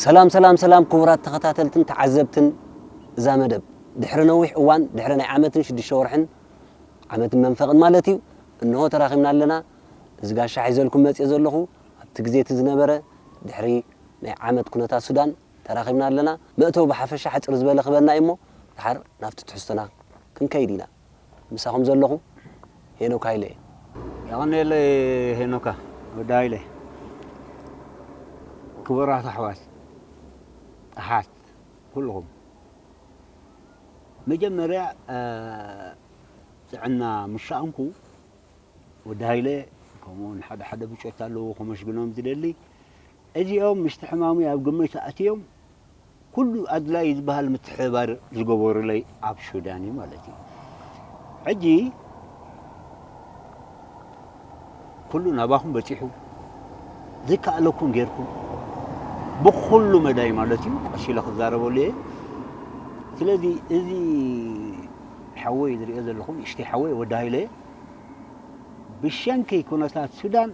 ሰላም ሰላም ሰላም ክቡራት ተኸታተልትን ተዓዘብትን እዛ መደብ፣ ድሕሪ ነዊሕ እዋን፣ ድሕሪ ናይ ዓመትን ሽዱሽተ ወርሕን ዓመትን መንፈቕን ማለት እዩ፣ እንሆ ተራኺብና ኣለና። እዚ ጋሻ ሒዘልኩም መፅእ ዘለኹ ኣብቲ ግዜ እቲ ዝነበረ ድሕሪ ናይ ዓመት ኩነታት ሱዳን ተራኺብና ኣለና። መእተዊ ብሓፈሻ ሕፅር ዝበለ ክበና እዩ እሞ ድሓር ናብቲ ትሕዝቶና ክንከይድ ኢና። ምሳኹም ዘለኹ ሄኖክ ሃይለ እየ። የቐንየለይ ሄኖካ ወዲ ሃይለ። ክቡራት ኣሕዋት ኣሓት ኩልኹም፣ መጀመርያ ጥዕና ምሻእንኩ ወዲ ሃይለ ከምኡውን ሓደ ሓደ ብጮት ኣለዉ ከመስግኖም ዝደሊ። እዚኦም ምስቲ ሕማሙ ኣብ ግምት ኣእትዮም ኩሉ ኣድላይ ዝበሃል ምትሕብባር ዝገበሩለይ ኣብ ሱዳን እዩ ማለት እዩ። ሕጂ ኩሉ ናባኹም በፂሑ ዝከኣለኩም ጌርኩም ብኩሉ መዳይ ማለት እዩ ቀሲለ ክዛረበሉ እየ። ስለዚ እዚ ሓወይ ዝሪኦ ዘለኹም እሽተይ ሓወይ ወዲ ሃይለ ብሸንኪ ኩነታት ሱዳን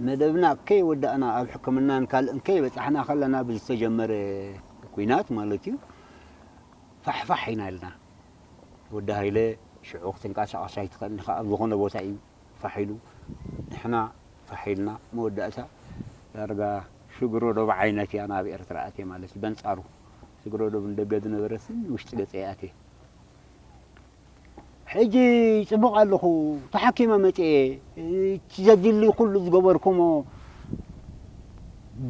መደብና ከይወዳእና ኣብ ሕክምናን ካልእን ከይበፃሕና ከለና ብዝተጀመረ ኩናት ማለት እዩ ፋሕፋሕ ኢና ኢልና። ወዲ ሃይለ ሽዑ ክትንቀሳቐስ ኣይትኽእልን ኢኻ፣ ኣብ ዝኾነ ቦታ እዩ ፋሕ ኢሉ፣ ንሕና ፋሕ ኢልና። መወዳእታ ዳርጋ ሽግሮ ዶብ ዓይነት እያ ናብ ኤርትራ ኣትየ ማለት እዩ። በንጻሩ ሽግሮ ዶብ ንደገ ዝነበረት ውሽጢ ገጸ እያ ኣትየ። ሕጂ ጽቡቕ ኣለኹ፣ ተሓኪመ መጽየ፣ እቲ ዘድሊ ኩሉ ዝገበርኩሞ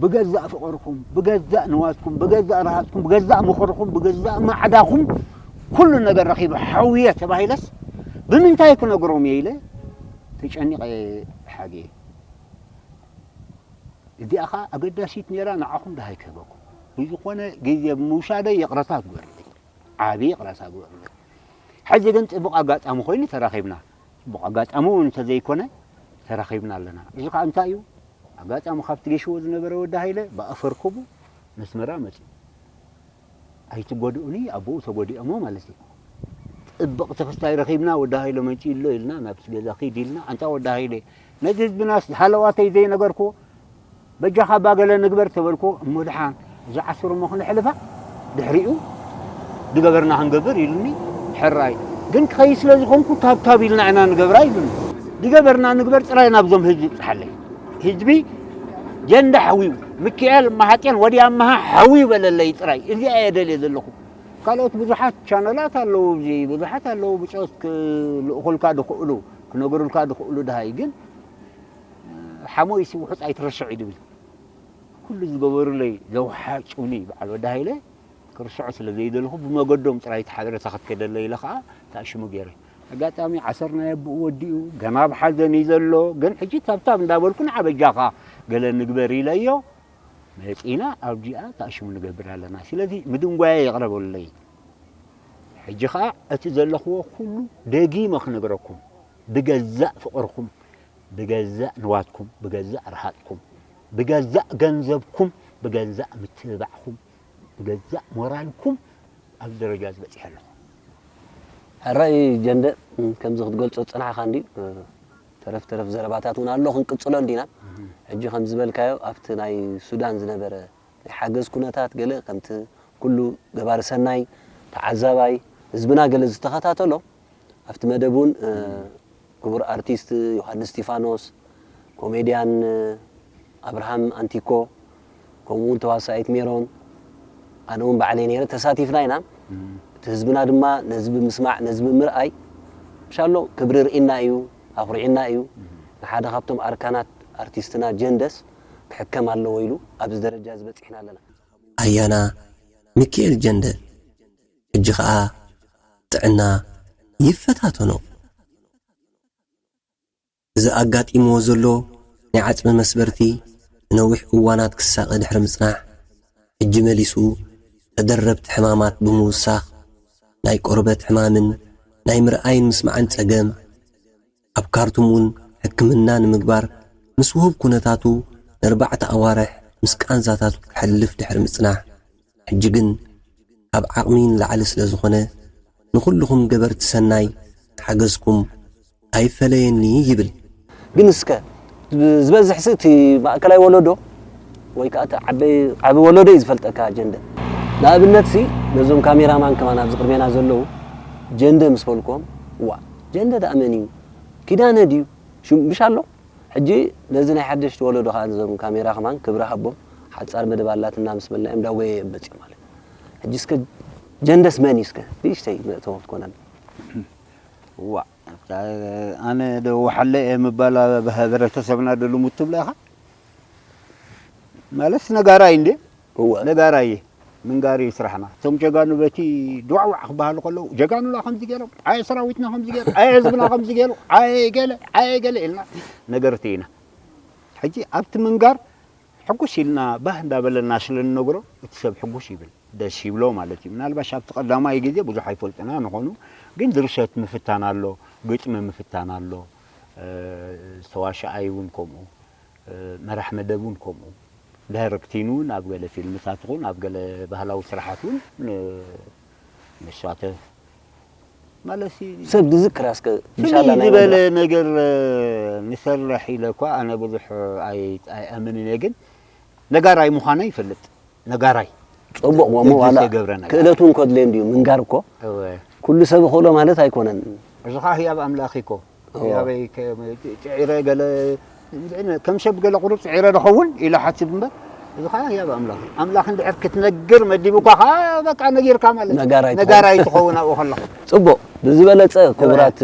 ብገዛእ ፍቕርኩም፣ ብገዛእ ንዋትኩም፣ ብገዛእ ረሃጽኩም፣ ብገዛእ ምኽርኩም፣ ብገዛእ ማዕዳኹም ኩሉ ነገር ረኺበ ሓውየ ተባሂለስ ብምንታይ ክነግሮም እየ ኢለ ተጨኒቐ ሓግየ። እዚኣ ኸኣ ኣገዳሲት ነይራ፣ ንዓኹም ደሃይ ክህበኩም። ብዝኾነ ግዜ ብምውሳደይ ይቕረታ ግበሩለይ። ዓቢ ይቕረታ ግበሩለይ። ሕዚ ግን ጽቡቕ ኣጋጣሚ ኮይኑ ተራኺብና። ጽቡቕ ኣጋጣሚ እውን እንተዘይኮነ ተራኺብና ኣለና። እዚ ኸኣ እንታይ እዩ? ኣጋጣሚ ካብቲ ጌሽዎ ዝነበረ ወዲ ሃይለ ብኣፈር ክቡ ነስመራ መጺኡ። ኣይትጎድኡኒ ኣቦኡ ተጎዲኦሞ ማለት እዩ። ጽብቕቲ ክስታይ ረኺብና ወዲ ሃይለ መጺኡ ኣሎ ኢልና ናብቲ ገዛ ኺድ ኢልና ኣንታ ወዲ ሃይለ ነዚ ህዝብናስ ሃለዋተይ ዘይነገርኩዎ በጃኻ እባ ገለ ንግበር ተበልኩዎ እሞ ደሓን እዛ ዓስር እሞ ክነሕልፋ ድሕሪኡ ዝገበርና ክንገብር ኢሉኒ። ሕራይ ግን ክኸይድ ስለ ዝኾንኩ ታብታብ ኢልና ኢና ንገብራ ኢሉኒ። ዝገበርና ንግበር ጥራይ ናብዞም ህዝቢ ይብፅሓለይ። ህዝቢ ጀንዳ ሓዊዩ ምክኤል ማሃጤን ወዲ ኣመሃ ሓዊዩ በለለይ ጥራይ እዚኣ እየ ደልየ ዘለኹ። ካልኦት ብዙሓት ቻነላት ኣለዉ እዚ ብዙሓት ኣለዉ ብፆት ክልእኹልካ ድኽእሉ ክነገሩልካ ድኽእሉ ድሃይ ግን ሓሞይሲ ውሑፅ ኣይትረስዕ እዩ ድብል። ኩሉ ዝገበሩለይ ዘውሓጩኒ በዓል ወዲ ሃይለ ክርስዖ ስለ ዘይደለኹ ብመገዶም ጥራይ እቲ ሓበሬታ ክትከደለይ ኢለ ከዓ ተኣሽሙ ገይረ። ኣጋጣሚ ዓሰር ናይ ኣቦኡ ወዲኡ ገና ኣብ ሓዘን እዩ ዘሎ። ግን ሕጂ ታብታብ እንዳበልኩ ንዓ በጃኻ ገለ ንግበር ኢለዮ መፂና ኣብዚኣ ተኣሽሙ ንገብር ኣለና። ስለዚ ምድንጓየ ይቕረበለይ። ሕጂ ከዓ እቲ ዘለኽዎ ኩሉ ደጊመ ክነግረኩም ብገዛእ ፍቕርኩም ብገዛእ ንዋትኩም ብገዛእ ረሃፅኩም ብገዛእ ገንዘብኩም ብገዛእ ምትብባዕኩም ብገዛእ ሞራልኩም ኣብዚ ደረጃ ዝበፂሐ ኣለኹ። ሕራይ ጀንደ ከምዚ ክትገልፆ ዝፀናሕኻ እንዲ ተረፍ ተረፍ ዘረባታት እውን ኣሎ ክንቅፅሎ እንዲና። ሕጂ ከም ዝበልካዮ ኣብቲ ናይ ሱዳን ዝነበረ ናይ ሓገዝ ኩነታት ገለ ከምቲ ኩሉ ገባሪ ሰናይ ተዓዛባይ ህዝብና ገለ ዝተኸታተሎ ኣብቲ መደብ እውን ክቡር ኣርቲስት ዮሃንስ እስቲፋኖስ፣ ኮሜድያን ኣብርሃም ኣንቲኮ፣ ከምኡ እውን ተዋሳኢት ሜሮን፣ ኣነ እውን ባዕለይ ነይረ ተሳቲፍና ኢና። እቲ ህዝብና ድማ ነዚ ብምስማዕ ነዚ ብምርኣይ ምሻሎ ክብሪ ርኢና እዩ፣ ኣኹሪዕና እዩ። ንሓደ ካብቶም ኣርካናት ኣርቲስትና ጀንደስ ክሕከም ኣለዎ ኢሉ ኣብዚ ደረጃ እዚ በፂሕና ኣለና። ኣያና ሚኪኤል ጀንደ ሕጂ ኸኣ ጥዕና ይፈታተኖ። እዚ ኣጋጢምዎ ዘሎ ናይ ዓጽሚ መስበርቲ ንነዊሕ እዋናት ክሳቐ ድሕሪ ምጽናሕ፣ ሕጂ መሊሱ ተደረብቲ ሕማማት ብምውሳኽ ናይ ቆርበት ሕማምን ናይ ምርኣይን ምስማዕን ጸገም፣ ኣብ ካርቱም እውን ሕክምና ንምግባር ምስ ውሁብ ኩነታቱ ንኣርባዕተ ኣዋርሕ ምስ ቃንዛታቱ ከሕልፍ ድሕሪ ምጽናሕ፣ ሕጂ ግን ካብ ዓቕሚ ንላዕሊ ስለ ዝኾነ ንኹልኹም ገበርቲ ሰናይ ሓገዝኩም ኣይፈለየኒ ይብል። ግን እስከ ዝበዝሕሲ እቲ ማእከላይ ወለዶ ወይ ከዓ እቲ ዓበይ ዓቢ ወለዶ እዩ ዝፈልጠካ ጀንደ። ንኣብነት ሲ ነዞም ካሜራማን ከማን ኣብዚ ቅድሜና ዘለዉ ጀንደ ምስ በልኮም፣ ዋ ጀንደ ደኣ መን እዩ? ኪዳነ ድዩ? ሽም ምሽ ኣሎ። ሕጂ ነዚ ናይ ሓደሽቲ ወለዶ ከዓ ነዞም ካሜራ ከማን ክብሪ ሃቦም። ሓጻር መደብ ኣላትና ምስ በልና እዮም ዳጎየ እዮም መጺኦም ማለት። ሕጂ እስከ ጀንደስ መን እዩ እስከ ንእሽተይ መእተዊ ክትኮነን። ዋ ኣነ ዶ ወሓለ እየ ምባል ኣብ ሕብረተሰብና ዶ ልሙድ ትብሎ ኢኻ? ማለት ነጋራይ እንዴ? እወ ነጋራይ እየ። ምንጋር እዩ ስራሕና። እቶም ጀጋኑ በቲ ድዋዕዋዕ ክበሃሉ ከለዉ ጀጋኑና ከምዚ ገይሮም፣ ኣየ ሰራዊትና ከምዚ ገይሩ፣ ኣየ ህዝብና ከምዚ ገይሩ፣ ኣየ ገለ ኣየ ገለ ኢልና ነገርቲ ኢና። ሕጂ ኣብቲ ምንጋር ሕጉስ ኢልና ባህ እንዳበለና ስለ ንነግሮ እቲ ሰብ ሕጉስ ይብል፣ ደስ ይብሎ ማለት እዩ። ምናልባሽ ኣብቲ ቀዳማይ ግዜ ብዙሕ ኣይፈልጡና ንኾኑ፣ ግን ድርሰት ምፍታን ኣሎ፣ ግጥሚ ምፍታን ኣሎ፣ ዝተዋሻኣይ እውን ከምኡ፣ መራሕ መደብ እውን ከምኡ፣ ዳይረክቲን እውን ኣብ ገለ ፊልምታት ይኹን ኣብ ገለ ባህላዊ ስራሓት እውን ንሳተፍ ማለት እዩ። ሰብ ዝዝክር እስከ ብሻላ ፍልይ ናይ ዝበለ መድረኽ። ነገር ንሰርሕ ኢለ እኳ ኣነ ብዙሕ ኣይ- ኣይኣምንን እየ፣ ግን ነጋራይ ምዃነ ይፈልጥ። ነጋራይ ጽቡቕ ሞ ድርሰት ዋላ የገብረና እዩ። ክእለት እውን ከድልዮ እንድዩ ምንጋር እኮ እወ። ኩሉ ሰብ ይኽእሎ ማለት ኣይኮነን። እዚ ከዓ ህያብ ኣምላኽ እኮ እወ። ህያበይ ከ- ጽዒረ ገለ ከም ሰብ ገለ ቁሩብ ጽዒረ ዝኸውን ኢለ ሓስብ እምበር፣ እዚ ከዓ ህያብ ኣምላኽ እዩ። ኣምላኽ እንድሕር ክትነግር መዲቡካ ከዓ በቃ ነጊርካ ማለት እዩ። ነጋራይ ትኸውን። ነጋራይ ትኸውን ኣብኡ ከለኹ። ጽቡቕ ብዝበለጸ ክቡራት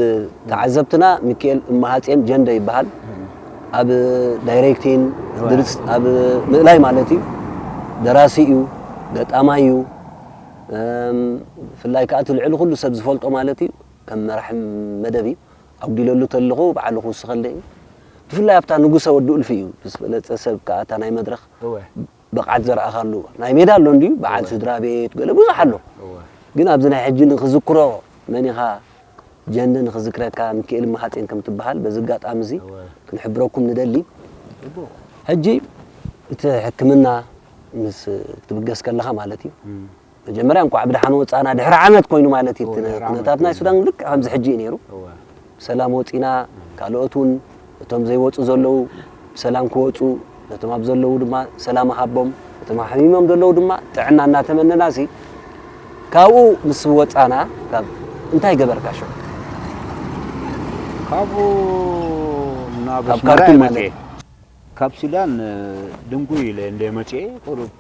ተዓዘብትና ሚካኤል እማሃጼን ጀንደ ይበሃል። ኣብ ዳይሬክቲን ድርስ ኣብ ምእላይ ማለት እዩ። ደራሲ እዩ፣ ገጣማይ እዩ። እም፣ ብፍላይ ከዓ እቲ ልዕሊ ኩሉ ሰብ ዝፈልጦ ማለት እዩ ከም መራሒ መደብ እዩ። ኣጉዲለሉ ተለኹ ባዕሉ ክውስኸለይ እዩ። ብፍላይ ኣብታ ንጉሰ ወዲ ኡልፊ እዩ ብዝበለጸ ሰብ ከዓ እታ ናይ መድረኽ እወ ብቕዓት ዘርኣኻሉ ናይ ሜዳ ኣሎ እንድዩ በዓል ስድራ ቤት ገለ ብዙሕ ኣሎ። እወ ግን ኣብዚ ናይ ሕጂ ንክዝክሮ መን ኢኻ ጀንደ ንክዝክረካ ሚካኤል ማሃጼን ከም ትበሃል በዚ ኣጋጣሚ እዚ እወ ክንሕብረኩም ንደሊ። ጽቡቕ ሕጂ እቲ ሕክምና ምስ ክትብገስ ከለኻ ማለት እዩ እም። መጀመርያ እንኳዕ ብደሓን ወፃና ድሕሪ ዓመት ኮይኑ ማለት እዩ። እቲ እወ፣ ድሕሪ ዓመት ኩነታት ናይ ኮይኑ። ሱዳን ልክዕ ከምዚ ሕጂ እዩ ነይሩ። እወ ብሰላም ወፂና ካልኦት እውን እቶም ዘይወፁ ዘለዉ ብሰላም ክወፁ ነቶም ኣብ ዘለዉ ድማ ሰላም ሃቦም እቶም ሓሚሞም ዘለዉ ድማ ጥዕና እናተመነና ሲ ካብኡ ምስ ወፃና ካብ እንታይ ገበርካ ሽዑ? ካብኡ ናብ ካብ ኣስመራ ካርቱም እየ ማለት መፅኤ። ካብ ሱዳን ድንጉይ ኢለ እንደ መፅኤ ቁሩብ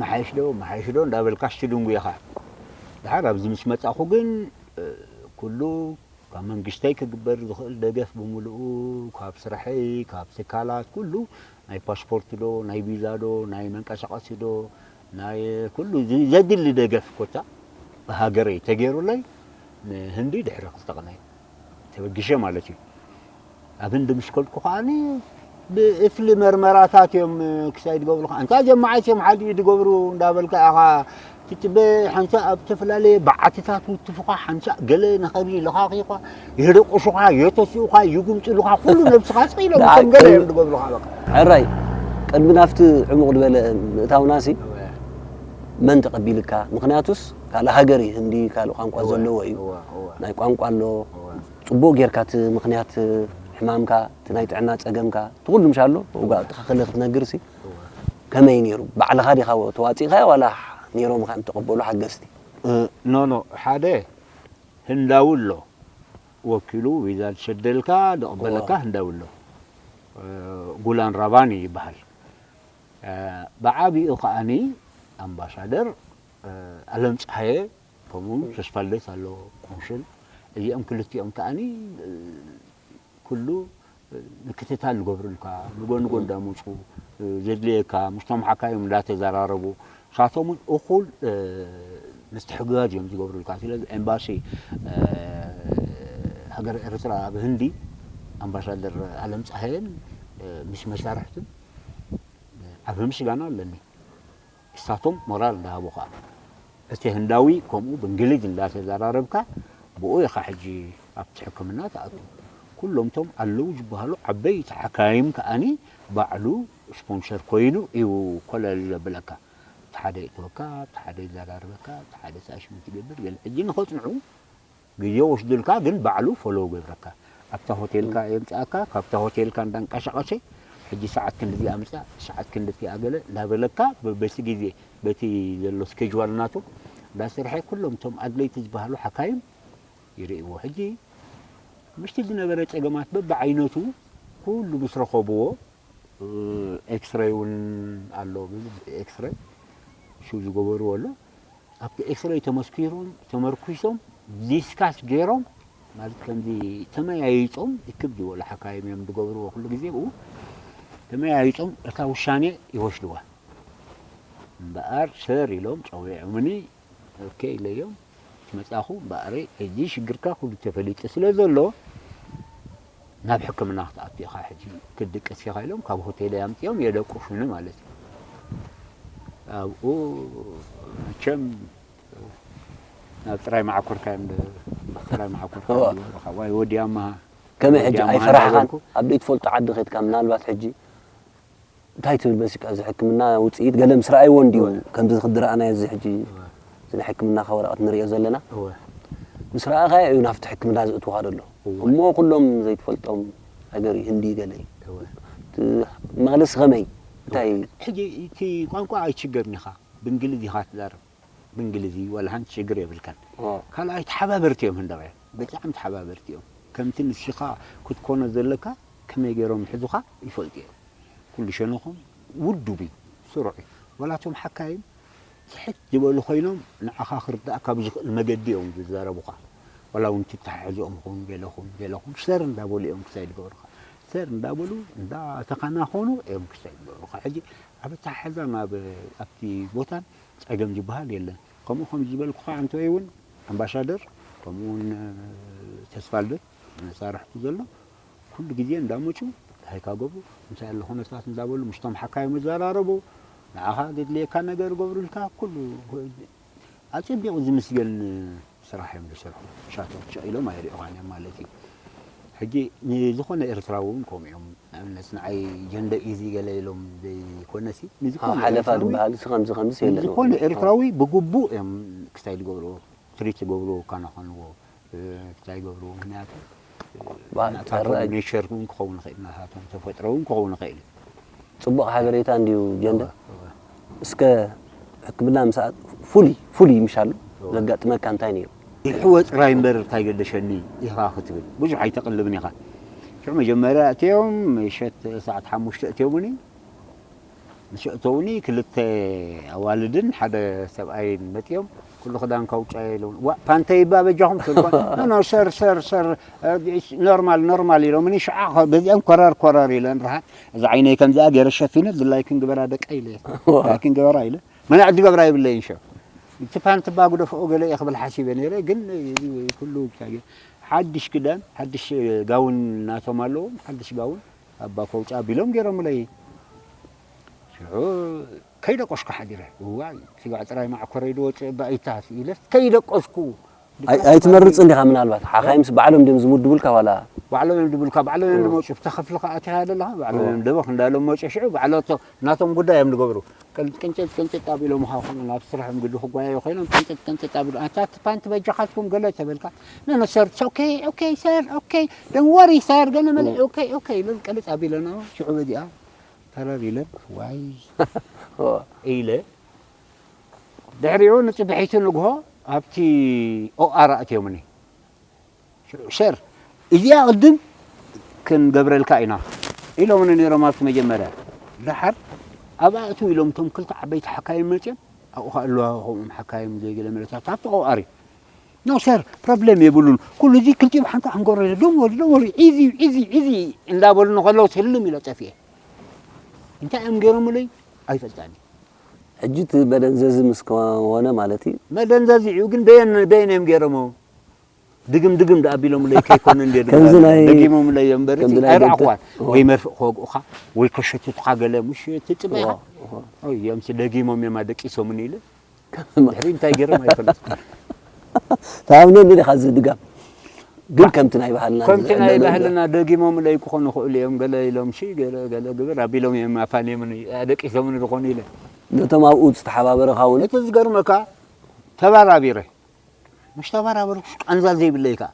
መሓይሽ ዶ መሓይሽ ዶ እንዳበልካሽ ትድንጉ ኢኻ። ድሓር ኣብዚ ምስ መፃኹ ግን ኩሉ ካብ መንግስተይ ክግበር ዝኽእል ደገፍ ብምልኡ ካብ ስራሐይ ካብ ትካላት ኩሉ ናይ ፓስፖርት ዶ ናይ ቪዛ ዶ ናይ መንቀሳቐሲ ዶ ናይ ኩሉ ዘድሊ ደገፍ ኮታ ብሃገረይ ተገይሩለይ ንህንዲ ድሕሪ ክልተ ቅነ ተበጊሸ ማለት እዩ። ኣብ ህንዲ ምስ ከድኩ ከዓኒ ብእፍሊ መርመራታት እዮም ክሳይ ድገብሩኻ እንታ ጀማዓት እዮም ሓዲ ድገብሩ እንዳበልካ ኢኻ ትጽበ ሓንሳ ኣብ ዝተፈላለየ በዓትታት ውትፉኻ ሓንሳ ገለ ንኸብይ ለኻኺኻ የደቁሱኻ የተስኡኻ ይጉምጥሉኻ ኩሉ ነብስኻ ስቕ ኢሎም ከም ገለ እዮም ድገብሩኻ በቃ። ሕራይ ቅድሚ ናብቲ ዕሙቕ ዝበለ ምእታውናሲ መን ተቐቢልካ? ምኽንያቱስ ካልእ ሃገር እዩ ህንዲ ካልእ ቋንቋ ዘለዎ እዩ። ናይ ቋንቋ ኣሎ። ጽቡቕ ጌርካ እቲ ምኽንያት ሕማምካ እቲ ናይ ጥዕና ጸገምካ እቲ ኩሉ ምሻሎ ውጋእ ተኸኸለ ክትነግር ሲ ከመይ ነይሩ? ባዕልኻ ዲኻ ተዋጺእኻዮ ዋላ ነይሮም ኢኻ ተቐበሉ ሓገዝቲ? ኖ ኖ ሓደ ህንዳዊ ኣሎ ወኪሉ ቪዛ ዝሰደልካ ዝቕበለካ ህንዳዊ ኣሎ። ጉላን ራባኒ ይበሃል። ብዓቢኡ ከዓኒ ኣምባሳደር ኣለም ፀሃየ ከምኡ ተስፋልደት ኣሎ ቆንስል እዚኦም ክልቲኦም ከዓኒ ኩሉ ምክትታል ዝገብሩልካ ንጎ ንጎ እንዳመፁ ዘድልየካ ምስቶም ሓካዮም እንዳተዘራረቡ ሳቶም እውን እኩል ምስትሕግጋዝ እዮም ዝገብሩልካ። ስለዚ ኤምባሲ ሃገር ኤርትራ ኣብ ህንዲ ኣምባሳደር ኣለም ፀሃየን ምስ መሳርሕትን ዓቢ ምስጋና ኣለኒ። እሳቶም ሞራል እንዳሃቡኻ እቲ ህንዳዊ ከምኡ ብእንግሊዝ እንዳተዘራረብካ ብኡ ኢኻ ሕጂ ኣብቲ ሕክምና ትኣቱ። ኩሎም ቶም ኣለዉ ዝበሃሉ ዓበይቲ ሓካይም ከኣኒ ባዕሉ ስፖንሰር ኮይኑ እዩ ኮለል ዘብለካ። እቲ ሓደ ይእትወካ፣ እቲ ሓደ ይዘራርበካ፣ እቲ ሓደ ሳሽምት ይገብር ገለ ሕጂ ንኸጽንዑ ግዜ ወስዱልካ ግን ባዕሉ ፎሎው ገብረካ ኣብታ ሆቴልካ የምፅኣካ ካብታ ሆቴልካ እንዳንቀሳቀሰ ሕጂ ሰዓት ክንድዚ ኣምጻ፣ ሰዓት ክንድቲ ኣገለ እንዳበለካ፣ በ-፣ በቲ ግዜ፣ በቲ ዘሎ ስኬጅዋል ናቱ እንዳሰርሐ፣ ኩሎም እቶም ኣድለይቲ ዝበሃሉ ሓካይም ይርእይዎ። ሕጂ ምስቲ ዝነበረ ጸገማት በብዓይነቱ ኩሉ ምስ ረኸብዎ፣ እ፣ ኤክስሬይ እውን ኣሎ፣ ብዙሕ ኤክስሬይ ሽው ዝገበርዎ ኣሎ። ኣብቲ ኤክስሬይ ተመስኪሮም፣ ተመርኲሶም፣ ዲስካስ ገይሮም፣ ማለት ከምዚ ተመያይጦም፣ እክብ ዝበሉ ሓካይም እዮም ዝገብርዎ ኩሉ ግዜ ብኡ። ተመያይጦም እታ ውሳኔ ይወስድዋ። እምበኣር ሰር ኢሎም ጸዊዖምኒ፣ ኦኬ ኢለዮም፣ መጻኹ። እምበኣር ሕጂ ሽግርካ ኩሉ ተፈሊጡ ስለ ዘሎ፣ ናብ ሕክምና ክትኣቱ ኢኻ፣ ሕጂ ክትድቅስ ኢኻ ኢሎም፣ ካብ ሆቴለይ ኣምጺኦም የደቁሱኒ ማለት እዩ። ኣብኡ መቸም ናብ ጥራይ መዓኮርካ እዮም ደ-፣ ጥራይ መዓኮርካ እዋ። እዮም ዝወስዱኻ። ዋይ ወዲ ኣማሃ፣ ከመይ ወዲ ሕጂ ኣማሃ ኣይፈራሕኻን? እንዳበልኩ። ኣብ ዘይትፈልጦ ዓዲ ኸድካ ምናልባት ሕጂ እንታይ ትብል መሲልካ፣ እዚ ሕክምና ውጽኢት ገለ ምስ ረኣይዎ እንድዩ እወ። ከምዚ ዝረኣናዮ፣ እዚ ሕጂ እወ። እዚ ናይ ሕክምናኻ ወረቐት ንርእዮ ዘለና። እወ። ምስ ረኣኻዮ እዩ ናብቲ ሕክምና ዘእትውኻ ዘሎ። እወ። እሞ ኩሎም ዘይትፈልጦም፣ ሃገር እዩ፣ ህንዲ ገለ እዩ። እወ። እቲ መቕለሲ ከመይ? እንታይ? ሕጂ እቲ ቋንቋ ኣይትሽገርን ኢኻ፣ ብእንግሊዝ ኢኻ ትዛረብ። ብእንግሊዝ እዩ፣ ዋላ ሓንቲ ሽግር የብልካን። ኦ። ካልኣይ ተሓባበርቲ እዮም ህንዳውያን፣ ብጣዕሚ ተሓባበርቲ እዮም። ከምቲ ንስኻ ክትኮኖ ዘለካ ከመይ ገይሮም ይሕዙኻ ይፈልጡ እዮም። ኩሉ ሸነኾም ውዱብ እዩ፣ ስሩዕ እዩ። ዋላ እቶም ሓካይም ትሕት ዝበሉ ኮይኖም ንዓኻ ክርዳእካ ብዝኽእል መገዲ እዮም ዝዛረቡኻ። ዋላ እውን ትተሓሕዝኦም ይኹን ገለኹም ገለኹም ሰር እንዳበሉ እዮም ክሳይ ዝገብሩኻ። ሰር እንዳበሉ እንዳተኸናኸኑ እዮም ክሳይ ዝገብሩኻ። ሕጂ ኣብ ኣተሓሕዛ ናብ ኣብቲ ቦታን ጸገም ዝበሃል የለን። ከምኡ ከም ዝበልኩኻ ኣንተወይ እውን ኣምባሳደር ከምኡ እውን ተስፋልደት መሳርሕቱ ዘሎ ኩሉ ግዜ እንዳመጹ እንታይ ካገብሩ እንታይ ኣሎ ኩነታት እንዳበሉ ምስቶም ሓካዮም ይዘራረቡ። ንዓኻ ዘድልየካ ነገር ገብሩልካ ኩሉ ኣጸቢቑ ዝምስገን ስራሕ እዮም ዝሰርሑ። ሻቶም ሸቕ ኢሎም ኣይርእዩኻን እዮም ማለት እዩ። ሕጂ ንዝኾነ ኤርትራዊ እውን ከምኡ እዮም። ንኣብነት ንዓይ ጀንደ ኢዚ ገለ ኢሎም ዘይኮነሲ፣ ንዝኾነ ሓለፋ ኤርትራዊ ዝበሃል እዚ ከምዚ ከምዚ የለን። ንዝኾነ ኤርትራዊ ብግቡእ እዮም ክስታይ ዝገብርዎ፣ ትሪት ዝገብርዎ፣ ይከናኸንዎ፣ እ፣ ክስታይ ይገብርዎ። ምኽንያቱ፣ እ፣ ባ-፣ ናታቶም ተራይ- ኔቸር እውን ክኸውን ይኽእል፣ ናታቶም ተፈጥሮ እውን ክኸውን ይኽእል እዩ። ጽቡቕ ሓበሬታ እንድዩ ጀንደ። እወ፣ እወ። እስከ ሕክምና ምስ ኣት-፣ ፉሊ፣ ፉሊ ምሻሉ እወ። ዘጋጥመካ እንታይ ነይሩ? ይሕወ ጥራይ እምበር እንታይ ገደሸኒ ኢኻ ክትብል ብዙሕ ኣይተቕልብን ኢኻ። ሽዑ መጀመርያ እትዮም ምሸት ሰዓት ሓሙሽተ እትዮምኒ። ምስ ኣእተውኒ ክልተ ኣዋልድን ሓደ ሰብኣይን መጺኦም፣ "ኩሉ ክዳንካ ውጻእ" ኢሎም። "ዋ፣ ፓንተይ እባ በጃኹም" ትብል እኳ፣ "ኖ፣ ኖ፣ ሰር፣ ሰር፣ ሰር፣ እ፣ ኖርማል፣ ኖርማል" ኢሎምኒ። ሽዓ ኸ-፣ በዚኦም ኮረር፣ ኮረር ኢለን ርሓት። እዛ ዓይነይ ከምዚኣ ገይረ ሸፊነ፣ ድላይክን ግበራ ደቀይ ኢለ። ዋ። ድላይክን ግበራ ኢለ። መናዕ ዝገብራ የብለይን ሸው። እቲ ፓንት እባ ግደፍኦ ገለ እየ ክብል ሓሲበ ነይረ፣ ግን እዚ ኩሉ እንታይ ገ-፣ ሓድሽ ክዳን፣ ሓድሽ ጋውን ናቶም ኣለዎም፣ ሓድሽ ጋውን ኣባ ከውጻ ኣቢሎም ገይሮምለይ። ሽዑ ከይደቆስኩ ሓዲረ። እዋይ፣ ስጋዕ ጥራይ ማዕኮረይ ዝወጽእ እባ ኣይታስ ኢለስ ከይደቆስኩ። ኣይ-፣ ኣይትመርጽን ዲኻ ምናልባት? ሓኻይምስ ባዕሎም ድዮም ዝምድቡልካ ዋላ? ባዕሎም እዮም ድብሉካ፣ ባዕሎም እዮም እም። ድመጹ። ብታ ክፍልኻ ኣቲኻ ዘለኻ፣ ባዕሎም እም። እዮም ደበኽ እንዳሎም መጹ። ሽዑ ባዕሎም ናቶም ጉዳይ እዮም ዝገብሩ። ቅን-፣ ቅንጭጥ ቅንጭጥ ኣቢሎምኻ ኾነ ናብ ስራሖም ግዲ ክጓየዩ ኮይኖም ቅንጭጥ ቅንጭጥ ኣቢሎ፣ "ኣታ እቲ ፓንት በጃኻትኩም" ገለ ተበልካ፣ "No, no, sir, it's okay, okay, sir, okay, don't worry, sir," ገለ መለ፣ እም። "Okay, okay" ኢሎም ቅልጥ ኣቢሎና፣ ሽዑ በዚኣ ተረር ኢለን፣ "ዋይ" ኦ። ኢለ፣ ድሕሪኡ ንጽብሒቱ ንግሆ ኣብቲ ኦኣር ኣእትዮምኒ። "ሰር፣ እዚኣ ቅድም ክንገብረልካ ኢና" ኢሎምኒ ነይሮም ኣብቲ መጀመርያ። ደሓር ኣብኣ እትው ኢሎም እቶም ክልተ ዓበይቲ ሓካይም መፅዮም፣ ኣብኡ ኸኣ ኣለዋ ከምኦም ሓካይም ዘይገለ መለታት ኣብቲ ኦኣር እዩ። "ኖ ሰር፣ ፕሮብሌም የብሉን። ኩሉ እዚ ክልቲኡ ብሓንሳእ ክንገብሮ ኢና። ዶንት ወሪ፣ ዶንት ወሪ፣ ኢዚ፣ ኢዚ፣ ኢዚ" እንዳበሉኒ ከለዉ ትህልም ኢለ ጠፊኤ። እንታይ እዮም ገይሮምለይ? ኣይፈልጣን። ሕጂ እቲ መደንዘዚ ምስ ኮነ ማለት እዩ። መደንዘዚ እዩ፣ ግን በየን፣ በየን እዮም ገይሮሞ? ድግም ድግም ደኣ ኣቢሎምለይ ከይኮነ እንደ ከምዚ ድግም ናይ ደጊሞምለይ እምበር ከምዚ ናይ ኣይረኣኹዋን። ደብተር። ወይ መርፍእ ክወግኡኻ፣ ወይ ከሸትቱኻ ገለ፣ ምሽ ትጽበ ኢኻ። እዋ፣ እዋ። ኦይ፣ እዚኦምሲ ደጊሞም እዮም ኣደቂሶምኒ ኢለ። ከም ድሕሪ እንታይ ገይሮም ኣይፈለጥኩን። ትኣምነሉ ዲኻ እዚ ድጋም? ግን ከምቲ ናይ ባህልና ከምቲ ናይ ዝእመነሉ ባህልና ደጊሞምለይ ክኾኑ ይኽእሉ እዮም። ገለ ኢሎምሲ፣ ገለ፣ ገለ ግብር ኣቢሎም እዮም ኣፋንዮምኒ፣ ኣደቂሶምኒ ዝኾኑ ኢለ። ነቶም ኣብኡ ዝተሓባበረኻ እውን? እቲ ዝገርመካ፣ ተባራቢረ። ምስ ተባራበርኩስ ቃንዛ ዘይብለይ ከኣ፣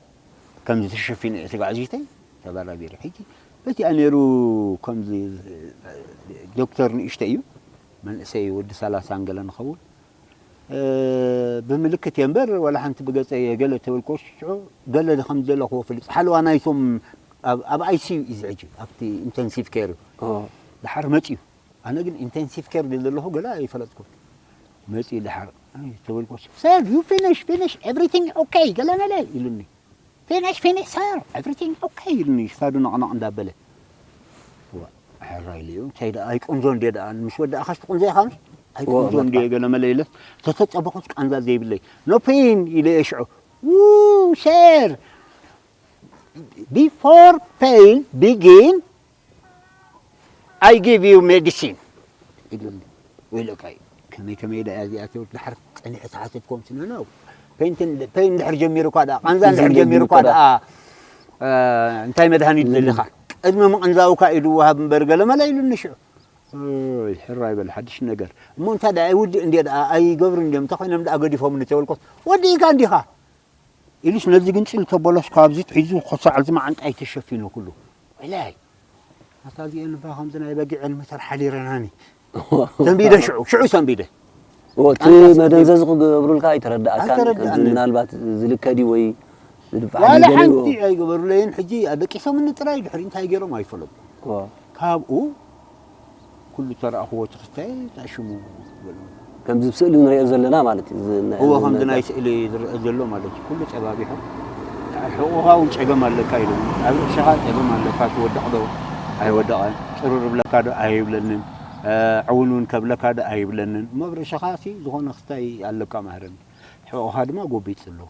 ከምዚ ተሸፊነ እየ ስጋዕ ዚተይ ተባራቢረ። ሕጂ በቲኣ ነይሩ። ከምዚ ዶክተር ንእሽተይ እዩ፣ መንእሰይ ወዲ ሰላሳ ገለ ንኸውን። እ፣ ብምልክት እየ እምበር፣ ዋላ ሓንቲ ብገጸ እየ ገለ ተበልኮ ሽዑ፣ ገለ ከም ዘለኹዎ ፍልጥ። ሓለዋ ናይቶም ኣብ፣ ኣብ ኣይ ሲ ዩ እዩ ሕጂ፣ ኣብቲ ኢንተንሲቭ ኬር እዩ። ኦ። ደሓር መጺኡ። ኣነ ግን ኢንተንሲቭ ኬር ድየ ዘለኹ ገለ ኣይፈለጥኩን። መጺኡ ደሓር፣ ኣይ፣ ተበልኮ፣ "Sir, you finish, finish, everything okay," ገለ መለ ኢሉኒ። "Finish, finish, sir, everything okay," ኢሉኒ፣ ክሳዱ ነቕነቕ እንዳበለ። ዋ፣ ሕራይ ኢለዮ፣ እንታይ ደኣ፣ ኣይቆንጆ እንድየ ደኣ፣ ምስ ወዳእኻስ ትቆንጆ ኢኻ፣ ኣይቆንጆ እንድየ፣ ገለ መለ ኢለ፣ ተተጸበኹስ ቃንዛ ዘይብለይ። "No pain," ኢለ እየ ሽዑ። "Woo, sir, before pain begin, I give you medicine," ኢሉኒ። ወይለካ እዩ። ከመይ ከመይ ደኣ እዚኣ ትብል፣ ድሓር ጸኒሐ ተሓተትኩም ስነ ነው። ፔንትን፣ ፔን እንድሕር ጀሚሩ እኳ ደኣ፣ ቃንዛ እንድሕር ጀሚሩ እኳ ደኣ፣ እ፣ እንታይ መድሃኒት ደሊኻ? ቅድሚ ምቕንዛውካ ኢዱ ወሃብ እምበር ገለ መለ ኢሉኒ ሽዑ። ኦይ፣ ሕራይ በል፣ ሓድሽ ነገር። እሞ እንታይ ደኣ፣ ኣይውድእ እንድየ ደኣ፣ ኣይገብሩ እንድዮም፣ እንተኾይኖም ደኣ ገዲፎምኒ ተበልኩ። ወዲእካ እንዲኻ? ኢሉስ ነዚ ግንጽል ተበሎስ ካብዚ ትሒዙ ክሳዕ እዚ መዓንጣይ ተሸፊኑ ኩሉ። ወላይ፣ ኣታ እዚኤን እባ ከምዚ ናይ በጊዕ ዕልሚ ተር ሓዲረናኒ። ሰንቢደ ሽዑ፣ ሽዑ ሰንቢደ። ኦ፣ እቲ ኣንታ ሰንቢደ። መደንዘዚ ክገብሩልካ ኣይተረዳእካን? ኣይተረዳእንን። ከምዚ ምናልባት ዝልከ ድዩ ወይ ዝድፋዕ ዋላ ድዩ ገለ ሓንቲ ይብሉ። ኣይገበሩለይን። ሕጂ ኣደቂሶምኒ ጥራይ ድሕሪ እንታይ ገይሮም ኣይፈለጥኩ። ኦ። ካብኡ ኩሉ ተረኣኽዎ ትኽስታይ ታሽሙ በሉ። ከምዚ ኣብ ስእሊ ንሪኦ ዘለና ማለት እዩ። እዚ ናይ እዎ፣ ከምዚ ናይ ስእሊ ዝረአ ዘሎ ማለት እዩ። ኩሉ ጸባቢሑ። ሕቑኻ እውን ጸገም ኣለካ ኢሉ። ኣብ ርእስኻ ጸገም ኣለካ፣ ትወድቕ ዶ ኣይወደቐን፣ ጥሩር እብለካ ዶ ኣይብለንን፣ እ፣ ዕውንውን ከብለካ ዶ ኣይብለንን። እሞ ኣብ ርእስኻ ሲ ዝኾነ ክስታይ ኣለካ ማህረኒ። ሕቑኻ ድማ ጎቢጽ ኣሎ።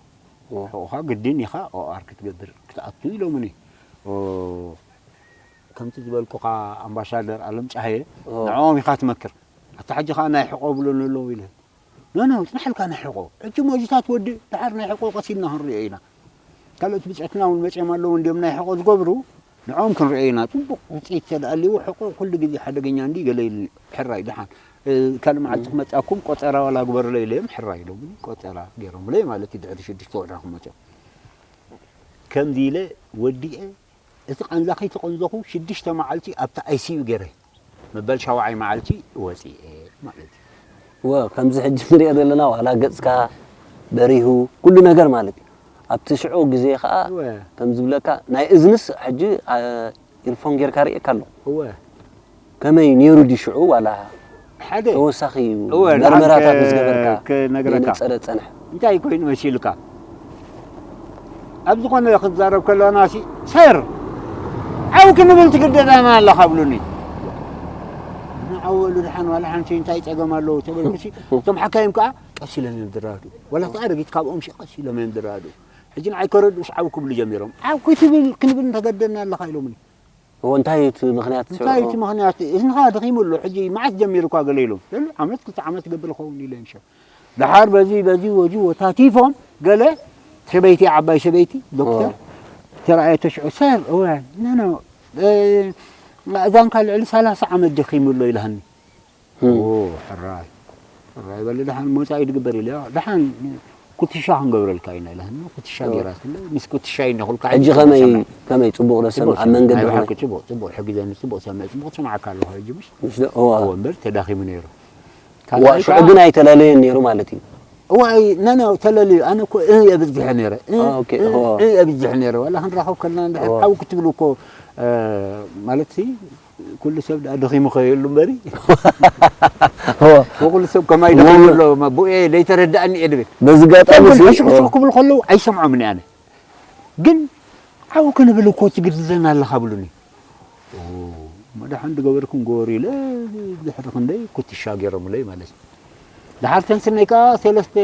እዎ። ሕቑኻ ግድን ኢኻ ኦኣር ክትገብር ክትኣቱ ኢሎምኒ። ኦ፣ ከምቲ ዝበልኩኻ ኣምባሳደር ኣለም ጸሃየ፣ ኦ። ንዕኦም ኢኻ ትመክር። ኣታ ሕጂ ኸኣ ናይ ሕቆ ብሎኒ ኣለዉ ኢለ። ኖ፣ ኖ፣ ጽናሕልካ ናይ ሕቆ። ሕጂ ሞዚታት ወዲ፣ ደሓር ናይ ሕቆ ቀስ ኢልና ክንሪኦ ኢና። ካልኦት ብጾትና እውን መጺኦም ኣለዉ እንድዮም ናይ ሕቆ ዝገብሩ፣ ንዕኦም ክንሪኦ ኢና። ጽቡቕ ውጽኢት ተደኣ ኣልይዎ፣ ሕቆ ኩሉ ግዜ ሓደገኛ እንዲ ገለ ኢሉኒ። ሕራይ ደሓን። እ፣ ካልእ መዓልቲ ክመጻኩም ቆጸራ ዋላ ግበሩለይ ኢለዮም፣ ሕራይ ኢሎምኒ። ቆጸራ ገይሮምለይ ማለት እዩ፣ ድሕሪ ሽዱሽተ ወርሒ ክመጹ። ከምዚ ኢለ ወዲኤ፣ እቲ ቃንዛ ከይተቐንዘኹ ሽዱሽተ መዓልቲ ኣብቲ ኣይ ሲ ዩ ገይረ፣ መበል ሻውዓይ መዓልቲ ወፂኤ ማለት እዩ። ወ-፣ ከምዚ ሕጂ ንሪኦ ዘለና ዋላ ገፅካ በሪሁ ኩሉ ነገር ማለት እዩ። ኣብቲ ሽዑ ግዜ ከዓ እወ። ከም ዝብለካ ናይ እዝንስ ሕጂ፣ አ፣ ኢርፎን ጌርካ ርእየካ ኣለኹ። እወ። ከመይ ነይሩ ድዩ ሽዑ ዋላ ሓደ ተወሳኺ እወ፣ ደሓን መርመራታት ከ-፣ ምስ ገበርካ ክነግረካ። ዘይነጸረ ጸንሐ? እንታይ ኮይኑ መሲልካ? ኣብ ዝኾነ ክትዛረብ ከለና ሲ፣ "ሰር፣ ዓው ክንብል ትግደዳና ኣለኻ" ብሉኒ። ንዓው በሉ ደሓን ዋላ ሓንቲ እንታይ ጸገም ኣለዎ ተበልኩ ሲ፣ እቶም ሓካይም ከኣ ቀስ ኢሎም እዮም ዝረዳድኡ። ዋላ እቲ ኣረጊት ካብኦም ሲ ቀስ ኢሎም እዮም ዝረዳድኡ። ሕጂ ንዓይ ከረድኡስ ዓው ክብሉ ጀሚሮም። "ዓው ክትብል ክንብል እንተገደድና ኣለኻ" ኢሎምኒ። እዎ፣ እንታይ እዩ እቲ ምኽንያት? እንታይ እዩ እቲ ምኽንያት? እዝንኻ ደኺሙ ኣሎ፣ ሕጂ መዓስ ጀሚሩ እኳ ገለ ኢሎም። ለሉ ዓመት ክልተ ዓመት ይገብር ይኸውን ኢለ ምሸ። ደሓር በዚ፣ በዚ ወዚ ወታቲፎም ገለ ሰበይቲ፣ ዓባይ ሰበይቲ፣ ዶክተር፣ እዎ። ተረኣየቶ ሽዑ፣ "ሰር፣ እወ፣ ኖ፣ ኖ፣ እ፣ እዛንካ ልዕሊ ሰላሳ ዓመት ደኺሙ ኣሎ" ኢላሃኒ። እም። ኦ፣ ሕራይ። ሕራይ በሊ፣ ደሓን መጻኢ ድግበር ኢለ፣ ደሓን ኩትሻ ክንገብረልካ ኢና ኢላትኒ። ኩትሻ ኦ። ገይራትለ፣ ምስ ኩትሻ እዩ ነኹልካ ሕጂ ሕጂ ከመይ፣ ሰማዕ። ከመይ ጽቡቕ ዶ ጽቡቕ ሰምዕ? ኣብ ሰምዕ። መንገዲ ናይ ከመይ? ብሓቂ ጽቡቕ፣ ጽቡቕ። ሕጊ ዘኒ ጽቡቕ ሰምዕ፣ ጽቡቕ ስምዓካ ኣለኹ ሕጂ፣ ምሽ? ምሽ ዶ? እዎ። እዎ፣ እምበር ተዳኺሙ ነይሩ። ዋ፣ ካልኣይ ሽዑ ከዓ ግን ኣይተላለየን ነይሩ ማለት እዩ? እዋይ፣ ነ፣ ነ፣ ተለልዩ። ኣነ እኮ እ የብዝሕ ነይረ። እ፣ አ፣ ኦኬ፣ እ፣ እዎ። እ የብዝሕ ነይረ። ዋላ ክንራኸብ ከለና እንድሕር እዎ። ዓው ክትብሉ እኮ፣ እ፣ ማለት ሲ፣ ኩሉ ሰብ ደኣ ደኺሙ ከየሉ እምበሪ። እዎ። ወኩሉ ሰብ ከማይ እዎ። ደኺሙ ኣሎ፣ ማ-፣ ብኡየ ዘይተረድኣኒ እየ ድብል። በዚ ኣጋጣሚ እቶም ግን ሲ፣ ሕሹኽሹኽ እዎ። ክብሉ ከለዉ ኣይሰምዖምን እየ ኣነ። ግን ዓው ክንብል እኮ ትግድደና ኣለኻ ብሉኒ። ኦ፣ መድሓን ዝገበርኩም ግበሩ ኢለ ድሕሪ ክንደይ ኩትሻ ገይሮምለይ ማለት እዩ። ደሓር ተን ስነይ ከኣ ሰለስተ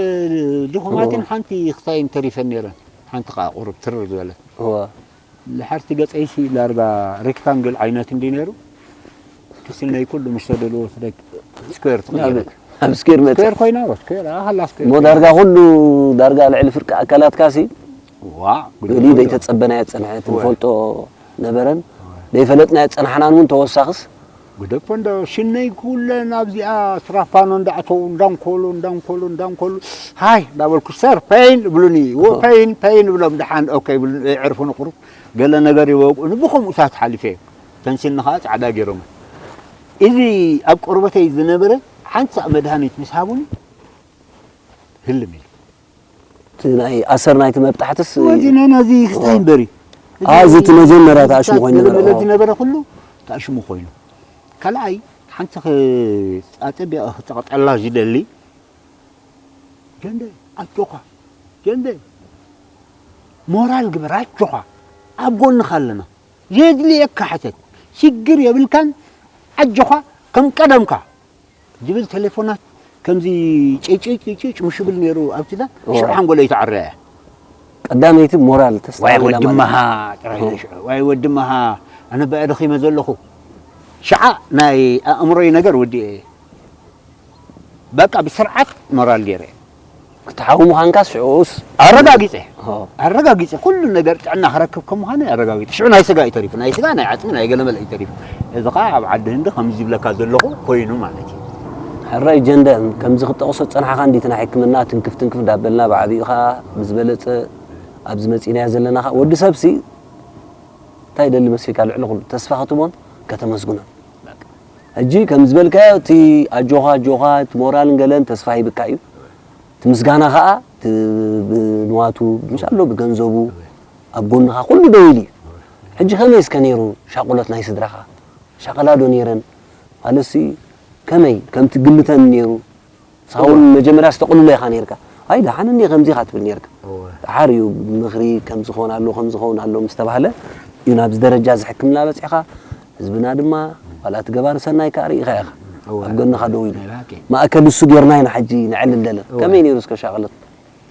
ድኹማትን ኦ። ሓንቲ ክሳይን ተሪፈን ነይረን። ሓንቲ ከኣ ቁሩብ ትርር ዝበለት። እዋ። ድሓርቲ ገጸይሲ ዳርጋ ሬክታንግል ዓይነት እንዲ ነይሩ። ክስነይ ኩሉ ምስ ተደልዎ ስደግ ስኩዌር ትቕየር። ኣብ፣ ኣብ ስኩዌር መጸ። ስኩዌር ኮይና፣ ወ፣ ስኩዌር፣ ኣሃላ ስኩዌር እሞ ኮይና። ዳርጋ ኩሉ፣ ዳርጋ ልዕሊ ፍርቂ ኣካላትካሲ ዋ፣ ገሊኡ ግደፎ እንዶ። ዘይተጸበናዮ ጸንሐ፣ እወ። ትንፈልጦ ነበረን። እወ። ዘይፈለጥናዮ ጸናሕናን እውን ተወሳኽስ። ግደፎ እንዶ፣ ሽነይ ኩለን ኣብዚኣ ስራፋኖ እንዳኣተው፣ እንዳንኮሉ፣ እንዳንኮሉ፣ እንዳንኮሉ፣ ሃይ እንዳበልኩ፣ ሰር፣ ፔይን ይብሉኒ። እወ፣ እወ። ፔይን፣ ፔይን ይብሎም፣ ደሓን፣ ኦኬ ይብሉኒ፣ የዕርፉኒ ቁሩብ። ገለ ነገር ይወግኡኒ፣ ብኸምኡታት ሓሊፈ። ፐንሲልና ከዓ ፃዕዳ ገይሮም። እዚ ኣብ ቆርበተይ ዝነበረ ሓንቲ ሳዕ መድሃኒት ምስ ሃቡኒ ህልም ኢሉ። እቲ ናይ ኣሰር ናይቲ መብጣሕትስ ወዚ ነዚ ክስታይ እምበሪ ኣ፣ እዚ እቲ መጀመርያ ተኣሽሙ ኮይኑ ነበረ። ዝነበረ ዝነበረ ኩሉ ተኣሽሙ ኮይኑ። ካልኣይ ሓንቲ ክፃፀብ ክፀቕጠላ ዝደሊ ጀንደ ኣጆኻ ጀንደ ሞራል ግበር ኣጆኻ ኣብ ጎንኻ ኣለና። የድልየካ ሕተት ሽግር የብልካን ኣጆኻ ከም ቀደምካ ዝብል ቴሌፎናት ከምዚ ጭጭጭጭጭ ምሽ ብል ነይሩ ኣብቲ ዳ ሽዑ ሓንጎለይ ተዓረያ። ቀዳመይቲ ሞራል ዋይ ተስተኻኺላ ማለት ወድመሃ ጥራይ ኢለ ሽዑ ዋይ ወድመሃ ኣነ በኣ ደኺመ ዘለኹ ሽዓ ናይ ኣእምሮይ ነገር ወዲኤ በቃ ብስርዓት ሞራል ገይረ ክትሓዊ ምዃንካስ ሽዑስ ኣረጋጊፀ ኦ። ኣረጋጊፀ ኩሉ ነገር ጥዕና ክረክብ ከም ምዃኑ ኣረጋጊፀ ሽዑ ናይ ስጋ እዩ ተሪፉ ናይ ስጋ ናይ ዓፅሚ ናይ ገለመለ እዩ ተሪፉ እዚ ከዓ ኣብ ዓዲ ህንዲ ከምዚ ዝብለካ ዘለኹ ኮይኑ ማለት እዩ ሕራይ ጀንደ ከምዚ ክጠቕሶ ዝጸንሓኻ እንዲቲ ናይ ሕክምና ትንክፍ ትንክፍ ዳበልና ብዓቢኡ ኸዓ ብዝበለጸ ኣብዚ መጺእናዮ ዘለና ኸዓ ወዲ ሰብሲ እንታይ ይደሊ መስልካ ልዕሊ ኩሉ ተስፋ ክትቦን ከተመስግኖን ሕጂ ከም ዝበልካዮ እቲ ኣጆኻ ኣጆኻ እቲ ሞራልን ገለን ተስፋ ሂብካ እዩ እቲ ምስጋና ኸዓ እቲ ብንዋቱ ምሻሎ ብገንዘቡ ኣብ ጎንኻ ኩሉ ደው ኢሉ እዩ ሕጂ ከመይ እስከ ነይሩ ሻቁሎት ናይ ስድራኻ ሻቐላ ዶ ነይረን ማለትሲ ከመይ ከምቲ ግምተን ነይሩ ሳውን መጀመርያ ዝተቕልሎ ኢኻ ነይርካ ኣይ ደሓን እኒአ ከምዚ ኢኻ ትብል ነይርካ ደሓር እዩ ምኽሪ ከምዝኸውን ኣሎ ከምዝኸውን ኣሎ ምስ ተባህለ እዩ ናብዚ ደረጃ እዚ ሕክምና በፂሕኻ ህዝብና ድማ ዋላ እቲ ገባሪ ሰናይ ከዓ ርኢኻ ኢኻ ኣብ ጎንኻ ደው ኢሉ ማእከል እሱ ጌርና ኢና ሕጂ ነዕልል ደለን ከመይ ነይሩ እስከ ሻቕሎት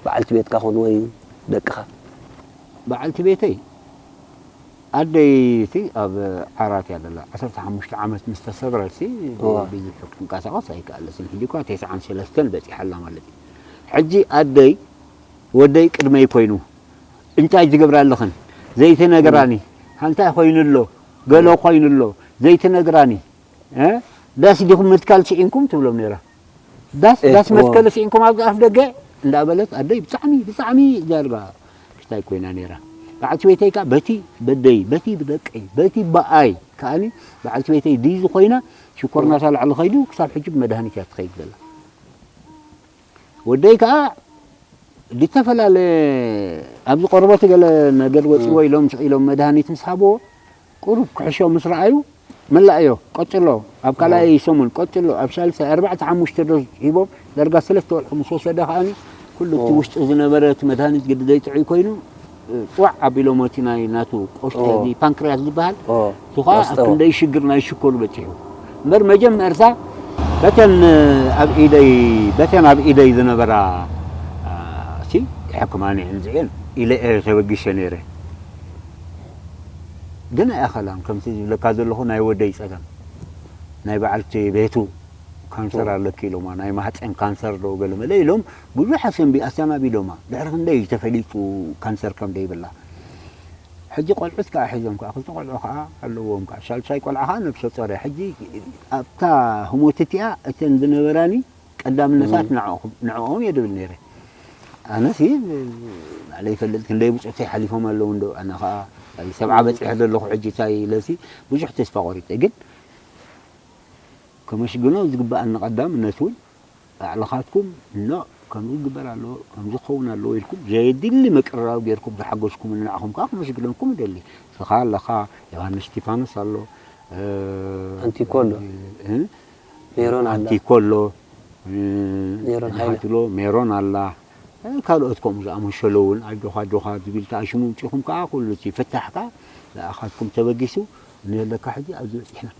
በዓልቲ ቤትካ ኹን ወይ ደቅኻ በዓልቲ ቤተይ ኣደይ እቲ ኣብ ዓራት እያ ዘላ ዓሰርተ ሓሙሽተ ዓመት ምስ ተሰብረት ብዙሕ ክትንቀሳቐስ ኣይከኣለትን ሕጂ እኳ ተስዓን ሰለስተን በፂሓ ኣላ ማለት እዩ ሕጂ ኣደይ ወደይ ቅድመይ ኮይኑ እንታይ ዝገብራ ኣለኽን ዘይትነግራኒ እንታይ ኮይኑ ኣሎ ገሎ ኮይኑ ኣሎ ዘይትነግራኒ እ ዳስ ዲኹም ምትካል ስዒንኩም ትብሎም ነይራ ዳስ ዳስ መትከል ስዒንኩም ኣብዚ ኣፍ ደገ እንዳበለት ኣደይ ብጣዕሚ ብጣዕሚ ዳርጋ ክስታይ ኮይና ነይራ በዓልቲ ቤተይ ከዓ በቲ በደይ በቲ ብደቀይ በቲ በኣይ ከዓኒ በዓልቲ ቤተይ ድዩ ዝኾይና ሽኮርናታ ላዕሊ ኸይዱ ክሳብ ሕጂ ብመድሃኒት እያ ትኸይድ ዘላ ወደይ ከዓ ዝተፈላለየ ኣብዚ ቆርበቱ ገለ ነገር ወፅዎ ኢሎም ስቕ ኢሎም መድሃኒት ምስ ሃብዎ ቁሩብ ክሕሾ ምስ ረኣዩ መላእዮ ቀፅሎ ኣብ ካልኣይ ሰሙን ቀፅሎ ኣብ ሳልሳይ ኣርባዕተ ሓሙሽተ ዶዝ ሂቦም ዳርጋ ሰለስተ ወርሒ ምስ ወሰደ ከዓኒ ኩሉ እቲ ውሽጡ ዝነበረ እቲ መድሃኒት ግዲ ዘይጥዑይ ኮይኑ ጭዋዕ ኣቢሎሞ እቲ ናይ ናቱ ቆሽጢ እዚ ፓንክርያስ ዝበሃል እቲ ከዓ ኣብ ክንደይ ሽግር ናይ ሽኮር በፂሑ እምበር መጀመርታ በተን ኣብ ኢደይ በተን ኣብ ኢደይ ዝነበራ ሲ ሕክማኒ እንዚኤን ኢለ እየ ተበጊሰ ነይረ ግን ኣይኣኸላን ከምቲ ዝብለካ ዘለኹ ናይ ወደይ ፀገም ናይ በዓልቲ ቤቱ ካንሰር ኣለኪ ኢሎማ ናይ ማህፀን ካንሰር ዶ ገለመለ ኢሎም ብዙሕ ኣሰንቢ ኣሰናቢዶማ ድሕሪ ክንደይ ተፈሊጡ ካንሰር ከም ደይብላ ሕጂ ቆልዑት ከዓ ሒዞም ከዓ ክልተ ቆልዑ ከዓ ኣለዎም ከዓ ሻልሳይ ቆልዓ ከዓ ነብሰ ጾር እያ ሕጂ ኣብታ ህሞት እቲኣ እተን ዝነበራኒ ቀዳምነታት ንዕኦም እየ ድብል ነይረ ኣነሲ ባዕለይ ይፈልጥ ክንደይ ብፆተይ ሓሊፎም ኣለዉ እንዶ ኣነ ከዓ ሰብዓ በፂሐ ዘለኹ ሕጂ እንታይ ኢለሲ ብዙሕ ተስፋ ቆሪጠ ግን ከመስግኖ ዝግበኣኒ ቀዳምነት እውን ባዕልኻትኩም ኖ ከምዚ ይግበር ኣለዎ ከምዚ ክኸውን ኣለዎ ኢልኩም ዘየድሊ ምቅርራብ ጌርኩም ዝሓገዝኩም ንዓኹም ከዓ ከመስግነኩም እደሊ። ንስኻ ኣለኻ፣ ዮሃንስ እስቲፋኖስ ኣሎ፣ ኣንቲኮ ኣሎ፣ እ? ሜሮን ኣላ። ኣንቲኮ ኣሎ፣ እ፣ ሜሮን ሃይለ። ናሃትሎ፣ ሜሮን ኣላ፣ እ፣ ካልኦት ከምኡ ዝኣመሰሉ እውን ኣጆኻ ኣጆኻ ዝብል ተኣሽሙ ምፂኹም ከዓ ኩሉ እቲ ፍታሕ ከዓ ንኣኻትኩም ተበጊሱ ንለካ ሕጂ ኣብዚ በፂሕና።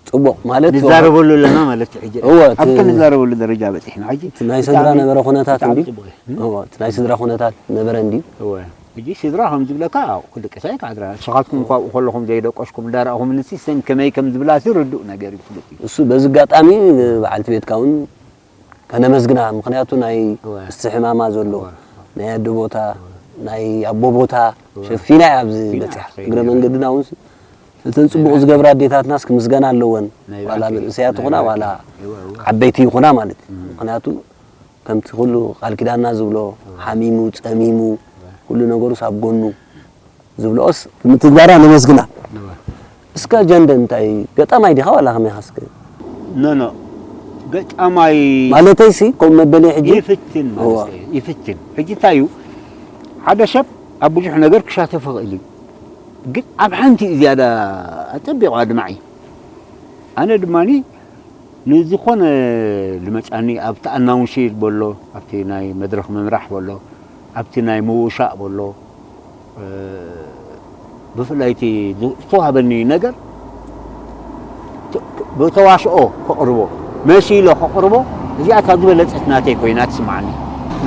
ጽቡቕ ማለት ንዛረበሉ ኣለና ማለት እዩ። ሕጂ እወ፣ እቲ ኣብቲ ንዛረበሉ ደረጃ በፂሕና። ሕጂ እቲ ናይ ስድራ ብጣዕሚ- ነበረ ኩነታት ብጣዕሚ እንዲ ጽቡቕ እዩ። እወ፣ እቲ ናይ ስድራ ኩነታት ነበረ እንዲ እወ። ሕጂ ስድራ ከም ዝብለካ ክልቅሳ ይከኣድራ ንስኻትኩም እኳ ኣብኡ ከለኹም ዘይደቀስኩም እንዳረኣኹም ንሲ ሰን ከመይ ከም ዝብላ ሲ ርዱእ ነገር እዩ ፍሉጥ እዩ። እሱ በዚ ኣጋጣሚ በዓልቲ ቤትካ እውን ከነመስግና ምክንያቱ ናይ እወ። እስቲ ሕማማ ዘሎ እወ። ናይ ኣደ ቦታ ናይ ኣቦ ቦታ ሸፊና እያ ኣብዚ ሸፊና በፂሓ እያ። እግረ መንገድና እውን እተን ፅቡቕ ዝገብራ ኣዴታትናስ ክምስገና ኣለወን ናይ ዋላ ባዕዲ- መንእሰያት ናይ ይኹና ባዕዲ- ዋላ እወ፣ እወ። ዓበይቲ ይኹና ማለት እዩ ምክንያቱ ከምቲ ኩሉ ቃል ኪዳና ዝብሎ ሓሚሙ ፀሚሙ ኩሉ ነገሩስ ኣብ ጎኑ ዝብሎስ ብምትግባራ ነመስግና እወ። እስከ ጀንደ እንታይ ገጣማይ ዲኻ ዋላ ከመይ ኢኻ እስከ? ኖ ኖ ገጣማይ ማለተይሲ ከምኡ መበለይ ሕጂ ይፍትን ማለት እዋ። እዩ። ይፍትን ሕጂ እንታይ እዩ ሓደ ሰብ ኣብ ብዙሕ ነገር ክሳተፍ ይኽእል እዩ። ግን ኣብ ሓንቲ እዩ ዝያዳ ኣጸቢቑ ኣድማዒ። ኣነ ድማኒ ንዝኾነ ዝመጻኒ ኣብቲ ኣናውንስ በሎ ኣብቲ ናይ መድረኽ ምምራሕ በሎ ኣብቲ ናይ ምውሻእ በሎ ብፍላይ እቲ ዝተዋሃበኒ ነገር ብተዋስኦ ከቕርቦ መሲለ ከቕርቦ እዚኣ ካብ ዝበለፀት ናተይ ኮይና ትስማዓኒ።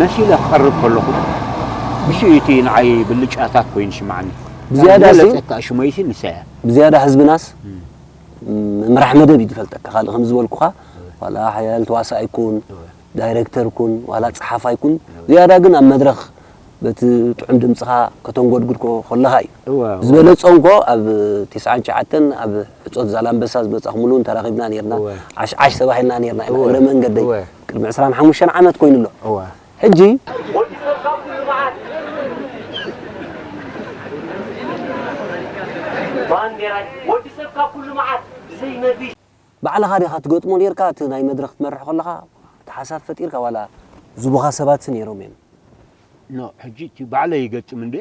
መሲለ ክቐርብ ከለኹ እሱ እዩ እቲ ንዓይ ብልጫታት ኮይኑ ይስማዓኒ። ብዝያዳ ካብ ሲ- ዝበለፀት ከዓ ሽመይሲ ንሳ እያ። ብዝያዳ ህዝብናስ ምምራሕ መደብ እዩ ዝፈልጠካ። ካልእ ከም ዝበልኩኻ ዋላ ሓያል ተዋሳኣይ ኩን ዳይሬክተር ኩን ዋላ ጸሓፋይ ኩን ዝያዳ ግን ኣብ መድረኽ በቲ ጥዑም ድምፅኻ ከተንጎድጉድ ኮ- ከለኻ እዩ። እወ፣ እወ። ዝበለፆ እንኮ ኣብ ተስዓን ትሽዓተን ኣብ ሕፆት ዛላንበሳ ዝመፃኹምሉ እውን ተራኺብና ነርና። እወ። ዓሽዓሽ ተባሂልና ነርና ኢና እወ፣ እግረ መንገደይ እወ። ቅድሚ ዕስራን ሓሙሽተን ዓመት ኮይኑ ኣሎ። እወ። ሕጂ ወዲ ሰብ ካብ ኩሉ መዓት ባንዴራይ ወዲ ሰብ ካብ ኩሉ መዓት ብዘይ መግቢ ባዕልኻ ዲኻ ትገጥሞ ነርካ? እቲ ናይ መድረኽ ትመርሕ ከለኻ እቲ ሓሳብ ፈጢርካ ዋላ ዝቡኻ ሰባትሲ ነይሮም እዮም? ኖ ሕጂ እቲ ባዕለይ ይገጥም እንዴ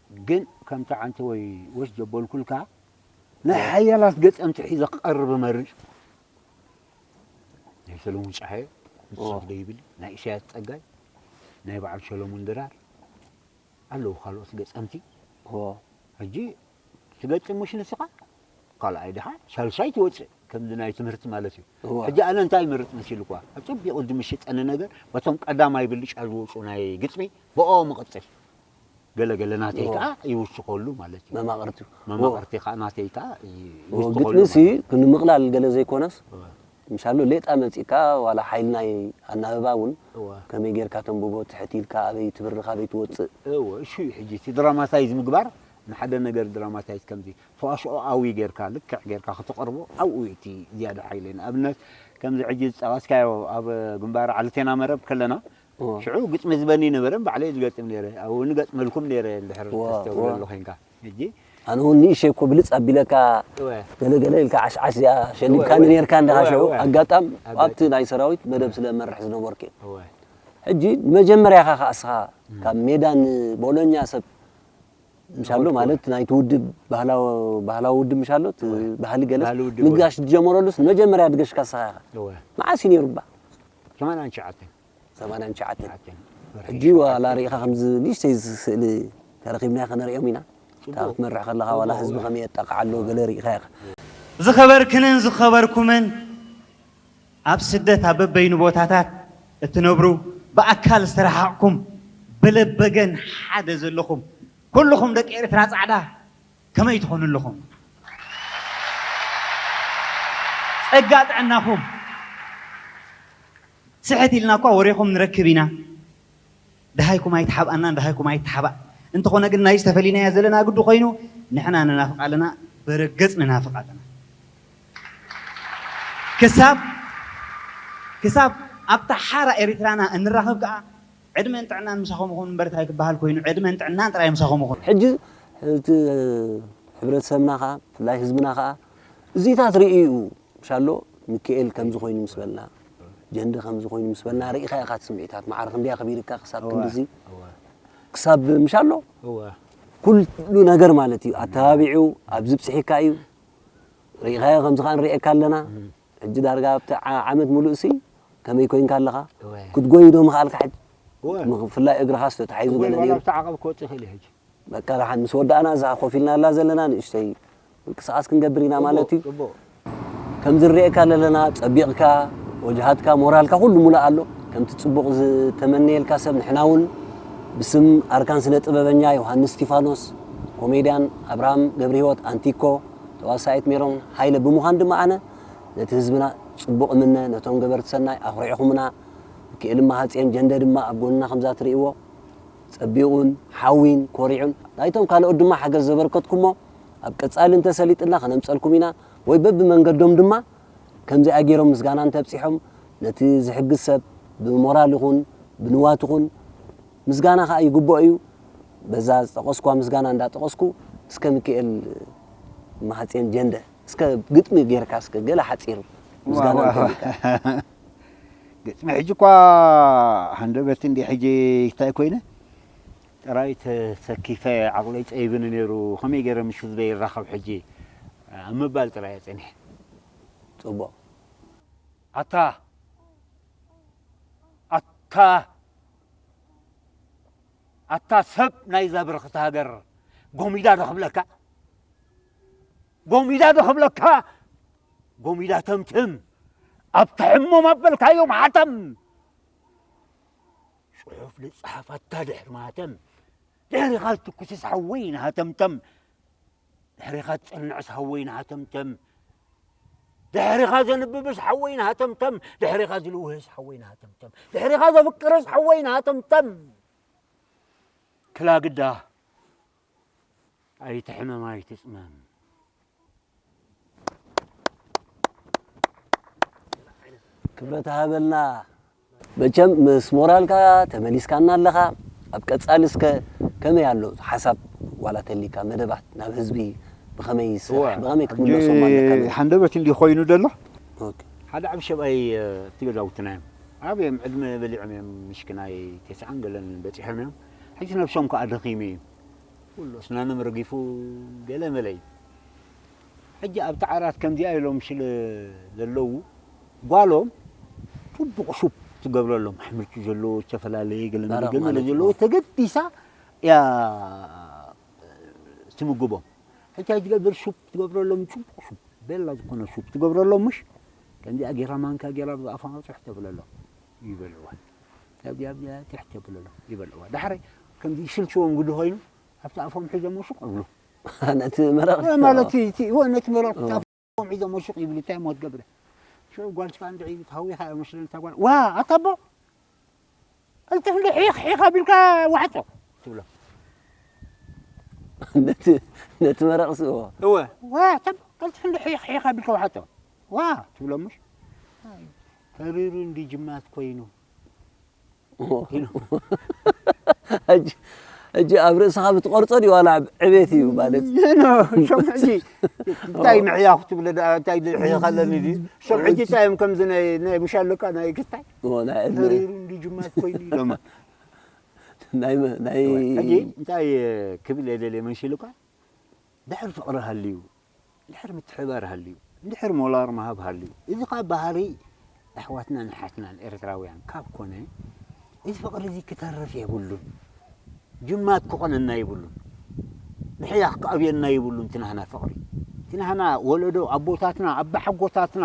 ግን ከምቲ ዓንተ ወይ ወስ ዘበልኩልካ ናይ ሓያላት ገጠምቲ ሒዘ ክቐርብ እመርጽ። ናይ ሰለሙን ጸሓየ ንስኽ ዶ ይብል ናይ ኢሳያስ ጸጋይ ናይ በዓል ሰለሙን ድራር ኣለዉ ካልኦት ገጠምቲ። ሕጂ ትገጥም ምሽ ንስኻ ካልኣይ ድኻ ሳልሳይ ትወፅእ ከምዚ ናይ ትምህርቲ ማለት እዩ። ሕጂ ኣነ እንታይ ይመርጥ መሲልኳ ኣፀቢቑ ዝምሽጠኒ ነገር በቶም ቀዳማይ ብልጫ ዝወፁ ናይ ግጥሚ ብኦ ምቕፅል ገለገለ ናተይ ከዓ ይውስኸሉ ማለት እዩ። መማቕርቲ መማቕርቲ ከዓ ናተይ ከዓ ይውስኸሉ ግጥሚ ሲ ማለት እዩ። ክንምቕላል ገለ ዘይኮነስ እወ፣ ምሻሎ ሌጣ መፂእካ ዋላ ሓይሊ ናይ ኣናብባ እውን እወ፣ ከመይ ጌርካ ተንብቦ ትሕት ኢልካ ኣበይ ትብርኽ ኣበይ ትወፅእ እወ፣ እሱ እዩ ሕጂ እቲ ድራማታይዝ ምግባር ንሓደ ነገር ድራማታይዝ ከምዚ ተዋስኦኣዊ ጌርካ ልክዕ ጌርካ ከተቕርቦ ኣብኡ እዩ እቲ ዝያዳ ሓይሊ። ንኣብነት ከምዚ ሕጂ ዝጠቐስካዮ ኣብ ግንባር ዓልቴና መረብ ከለና እወ። ሽዑ ግጥሚ ዝበኒ ነበረን ባዕለይ ዝገጥም ነይረ ኣብኡ ንገጥመልኩም ነይረ እንድሕር እወ፣ ተስተውዕለሉ እወ። ኮይንካ ሕጂ ኣነ እውን ንእሸ እኮ ብልፅ ኣቢለካ እወ፣ ገለገለ ኢልካ ዓሽዓሽ እዚኣ ሸሊብካኒ እወ፣ እወ። ነርካ እንዳ እወ፣ ሽዑ እወ። ኣጋጣም ኣጋጣም። ኣብቲ ናይ ሰራዊት መደብ ስለ መርሕ ዝነበርክ እዩ። እወ፣ ሕጂ መጀመርያ ኢኻ ከኣ እስኻ ካብ ሜዳ ንቦሎኛ ሰብ ምሻሎ እወ። ማለት ናይቲ ውድብ ባህላዊ ባህላዊ ውድብ ምሻሎ እቲ ባህሊ ገለስ ባህሊ ውድብ ምግጋሽ ዝጀመረሉስ መጀመርያ ድገሽካ እስኻ ኢኻ። እወ። መዓስ እዩ ነይሩ እባ? ሰማንያን ትሽዓተን ሰማንያን ትሽዓተን ትሽዓተን። ሕጂ ዋላ ርኢኻ ከምዚ ንእሽተይ እዚ ስእሊ ተረኺብና ከነርእዮም ኢና። እታ ክትመርሕ ከለኻ ዋላ ህዝቢ ከመይ የጣቕዓ ኣሎ ገለ ርኢኻ ኢኻ። ዝኸበርክንን ዝኸበርኩምን ኣብ ስደት ኣብ በበይኑ ቦታታት እትነብሩ ብኣካል ዝተረሓቕኩም ብለበገን ሓደ ዘለኹም ኩልኹም ደቂ ኤርትራ ጻዕዳ ከመይ ትኾኑ ኣለኹም? ጸጋ ጥዕናኹም ስሕት ኢልና እኳ ወሬኹም ንረክብ ኢና። ደሃይኩም ኣይትሓብኣናን ደሃይኩም ኣይትሓባእ። እንተኾነ ግን ናይ ዝተፈሊናዮ ዘለና ግዲ ኮይኑ ንሕና ንናፍቕ ኣለና፣ በረገጽ ንናፍቕ ኣለና። ክሳብ ክሳብ ኣብታ ሓራ ኤሪትራና እንራኸብ ከኣ ዕድመን ጥዕናን ምሳኹም ይኹን እምበር እንታይ ክበሃል ኮይኑ ዕድመን ጥዕናን ጥራይ ምሳኹም ይኹን። ሕጂ እቲ ሕብረተሰብና ከዓ ብፍላይ ህዝብና ከዓ እዚታት ርእዩ ምሻሎ ሚካኤል ከምዚ ኮይኑ ምስ በልና ጀንደ ከምዚ ኮይኑ ምስ በልና ርኢኻ ኢኻ እቲ ስምዒታት ማዕረ ክንደይ ኣኽቢርካ ክሳብ ክንድዚ ክሳብ ምሻሎ ኩሉ ነገር ማለት እዩ ኣተባቢዑ ኣብዚ ብፅሒካ እዩ ርኢኻዮ ከምዚ ከዓ ንርእየካ ኣለና ሕጂ ዳርጋ ኣብቲ ዓ- ዓመት ሙሉእ ሲ ከመይ ኮይንካ ኣለኻ ክትጎዩ ዶ ምኽኣልካ ሕጂ ብፍላይ እግርኻ ዝተታሒዙ ገለ ነይሩ ተዓቐብ ክወፅእ ይኽእል እዩ ሕጂ በቃ ደሓን ምስ ወዳእና እዛ ኮፍ ኢልናላ ዘለና ንእሽተይ ምንቅስቃስ ክንገብር ኢና ማለት እዩ ፅቡቅ ከም ዝረኤካ ዘለና ጸቢቕካ ወጅሃትካ ሞራልካ ኩሉ ሙሉእ ኣሎ ከምቲ ጽቡቕ ዝተመነየልካ ሰብ ንሕና እውን ብስም ኣርካን ስነ ጥበበኛ ዮሃንስ እስቲፋኖስ ኮሜድያን ኣብርሃም ገብረህይወት ኣንቲኮ ተዋሳኢት ሜሮን ሃይለ ብምዃን ድማ ኣነ ነቲ ህዝብና ጽቡቕ እምነ ነቶም ገበርቲ ሰናይ ኣኹሪዕኹምና ሚካኤል እማ ሃጽዮን ጀንደ ድማ ኣብ ጎንና ከምዛ ትርእይዎ ጸቢቑን ሓዊን ኮሪዑን ናይቶም ካልኦት ድማ ሓገዝ ዘበርከትኩሞ ኣብ ቀጻሊ እንተሰሊጥና ከነምጸልኩም ኢና ወይ በብመንገዶም ድማ ከምዚኣ ገይሮም ምስጋና እንተብጺሖም ነቲ ዝሕግዝ ሰብ ብሞራል ይኹን ብንዋት ይኹን ምስጋና ከዓ ይግብኦ እዩ በዛ ዝጠቐስኳ ምስጋና እንዳጠቐስኩ እስከ ሚካኤል ማህጼን ጀንደ፣ እስከ ግጥሚ ጌርካ እስከ ገለ ሓጺር ምስጋና እንተሊካ። ግጥሚ ሕጂ እኳ ሃንደበት እንዲ ሕጂ እንታይ ኮይነ ጥራይ ተሰኪፈ ዓቕለይ ጸይብኒ ነይሩ። ከመይ ገይረ ምስ ህዝበይ ይራኸብ ሕጂ ኣብ ምባል ጥራይ እየ ጸኒሐ። ጽቡቕ። ኣታ ኣታ ኣታ ሰብ ናይዛ ብርኽቲ ሃገር ጎሚዳ ዶ ክብለካ? ጎሚዳ ዶ ክብለካ? ጎሚዳ ተምትም። ኣብታ ሕሞም ኣበልካዮም ሓተም። ጽሑፍ ልጽሓፍ ኣታ ድሕሪ ማህተም። ድሕሪኻ ትኩስስ ሓወይ ንሃተምተም። ድሕሪኻ ትጸንዕስ ሓወይ ንሃተምተም። ድሕሪኻ ዘንብብስ ሓወይ ንሃተምተም። ድሕሪኻ ዝልውህስ ሓወይ ንሃተምተም። ድሕሪኻ ዘፍቅርስ ሓወይ ንሃተምተም። ክላግዳ ኣይትሕመም ኣይትጽመም። ክብረት ሃበልና። መቸም ምስ ሞራልካ ተመሊስካና ኣለኻ። ኣብ ቀጻሊ እስከ ከመይ ኣሎ ሓሳብ ዋላ ተሊካ መደባት ናብ ህዝቢ ብኸመይ ይስራሕ፣ ብኸመይ ክትምለሶም ኣለካ? ሓንደበት እንዲ ኮይኑ ደሎ ኦኬ። ሓደ ዓብ ሰብኣይ እቲ ገዛውትና እዮም። ዓብዮም ዕድመ በሊዖም እዮም፣ ምሽክናይ ተስዓን ገለን በፂሖም እዮም። ሕጂ ነብሶም ከዓ ደኺሙ እዩ። ኩሉ ኣስናኖም ረጊፉ ገለ መለ እዩ። ሕጂ ኣብቲ ዓራት ከምዚኣ ኢሎም ስለ ዘለዉ ጓሎም ፅቡቕ ሱፕ ትገብረሎም፣ ኣሕምልቲ ዘለዎ ዝተፈላለየ ገለ መለ መረቕ ገለ መለ ማለት ዘለዎ እዩ። ተገዲሳ እያ ትምግቦም። ሕጂ ትገብር ሱፕ ትገብረሎም፣ ፅቡቕ ሱፕ፣ ቤላ ዝኾነ ሱፕ ትገብረሎም። ምሽ ከምዚኣ ጌራ ማንካ ጌራ ብኣፎም ትሕ ተብለሎም ይበልዕዋ። ካብዚኣ ኣብዚኣ ትሕ ተብለሎም ይበልዕዋ። ዳሕራይ ከምዚ ይስልችዎም ግዲ ኮይኑ ኣብቲ ኣፎም ሒዞም ስቕ እብሉ። ነቲ መረቕ ማለት እቲ ወ ነቲ መረቕ ኣፎም ሒዞም ስቕ ይብሉ። እንታይ ሞት ገብረ ሽዑ ጓልካ እንድዒ ተሃዊኻ እያ መስለኒ እታ ጓል። ዋ ኣታ ኣቦ ቀልጥፍ እንዲ ሒኽ ሒኽ ኣቢልካ ዋሕጦ ትብሎ። ነቲ ነቲ መረቕ ስእዎ እወ ዋ ተብ ቀልጥፍ እንዲ ሒኽ ሒኽ ኣቢልካ ዋሕጦ ዋ ትብሎ። ምሽ ተሪሩ እንዲ ጅማት ኮይኑ ሕጂ ሕጂ ኣብ ርእስኻ ብትቆርጾ ድዩ ዋላ ዕቤት እዩ ማለት? ኖ ሶም ሕጂ እንታይ ምሕያኹ ትብለ ደኣ እንታይ ድሕያኽ ኣለኒ ድዩ? ሶም ሕጂ እንታይ እዮም ከምዚ ናይ ናይ ምሻለቃ ናይ ክስታይ ኦ፣ ናይ ዕድመ ተሪሩ እንዲ ጅማት ኮይኑ ኢሎማ። ናይ መ- ናይ ሕጂ እንታይ ክብል እየ ደልየ መንሽልካ ድሕር ፍቕሪ ሃልዩ፣ ድሕር ምትሕባር ሃልዩ፣ እንድሕር ሞላር ምሃብ ሃልዩ፣ እዚ ካብ ባህሪ ኣሕዋትናን ኣሓትናን ኤርትራውያን ካብ ኮነ፣ እዚ ፍቕሪ እዚ ክተርፍ የብሉን። ጅማት ክኾነና የብሉን። ምሕያኽ ክኣብየና የብሉን። ትናህና ፍቕሪ ትናህና ወለዶ ኣቦታትና ኣባሓጎታትና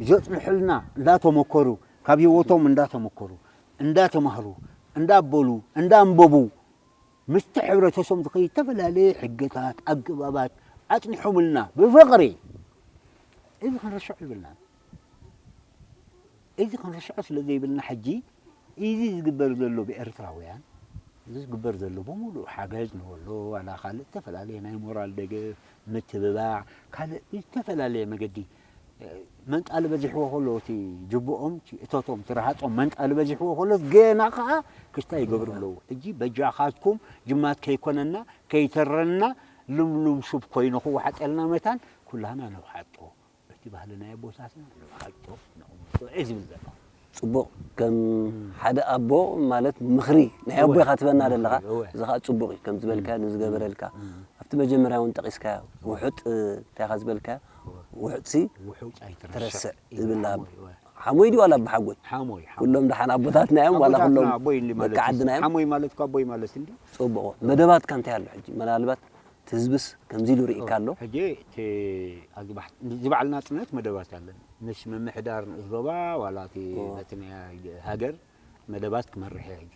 ዘጽንሑልና እንዳተመከሩ ካብ ህይወቶም እንዳተመከሩ እንዳተማህሩ እንዳበሉ እንዳንበቡ ምስቲ ሕብረተሰብ ዝኸይድ ዝተፈላለየ ሕግታት ኣገባባት ኣጽኒሖምልና ብፍቕሪ። እዚ ክንርስዖ ይብልና። እዚ ክንርስዖ ስለ ዘይብልና ሕጂ እዚ ዝግበር ዘሎ ብኤርትራውያን እዚ ዝግበር ዘሎ ብምሉእ ሓገዝ ንወሎ ዋላ ካልእ ዝተፈላለየ ናይ ሞራል ደገፍ ምትብባዕ ካልእ ብዝተፈላለየ መገዲ መንጣሊ በዚሕዎ ከሎ እቲ ጅብኦም እቲ እቶቶም እቲ ረሃፆም መንጣሊ በዚሕዎ ከሎ ገና ከዓ ክስታይ ይገብሩ ኣለዉ። ሕጂ በጃኻትኩም ጅማት ከይኮነና ከይተረና ልምሉም ሱብ ኮይኑ ክወሓጠልና መታን ኩላህና ነውሓጦ። እቲ ባህሊ ናይ ኣቦታትና ንውሓጦ ነቕምጦ እየ ዝብል ዘለኹ። ጽቡቕ ከም ሓደ ኣቦ ማለት ምኽሪ ናይ ኣቦ ኢኻ ትበና ዘለኻ። እወ። እዚ ኸዓ ጽቡቕ እዩ ከም ዝበልካ ንዝገበረልካ ኣብቲ መጀመርያ እውን ጠቒስካዮ ውሑጥ እንታይ ኢኻ ዝበልካ ውሑጥሲ ውሑጥ ኣይትረስዕ ትረስዕ ዝብል ኣብ እወ። ሓሞይ ድዩ ዋላ ኣቦሓጎይ ሓሞይ ሓሞይ። ኩሎም ደሓን ኣቦታትና እዮም ዋላ ኣቦታትና ኩሎም ኣቦይ እንዲ ማለት በቃ እዩ። ዓድና እዮም ሓሞይ ማለት እኮ ኣቦይ ማለት እንዲ ጽቡቕ መደባትካ እንታይ ኣሎ ሕጂ ምናልባት እቲ ህዝብስ ከምዚ ኢሉ ርኢካ ኣሎ ሕጂ እቲ ኣብዚ ባሕ- እዚ በዓል ናጽነት መደባት ኣለን። ምስ ምምሕዳር ንኡስ ዞባ ዋላ እቲ በቲ ናይ ሃገር መደባት ክመርሕ እየ ሕጂ።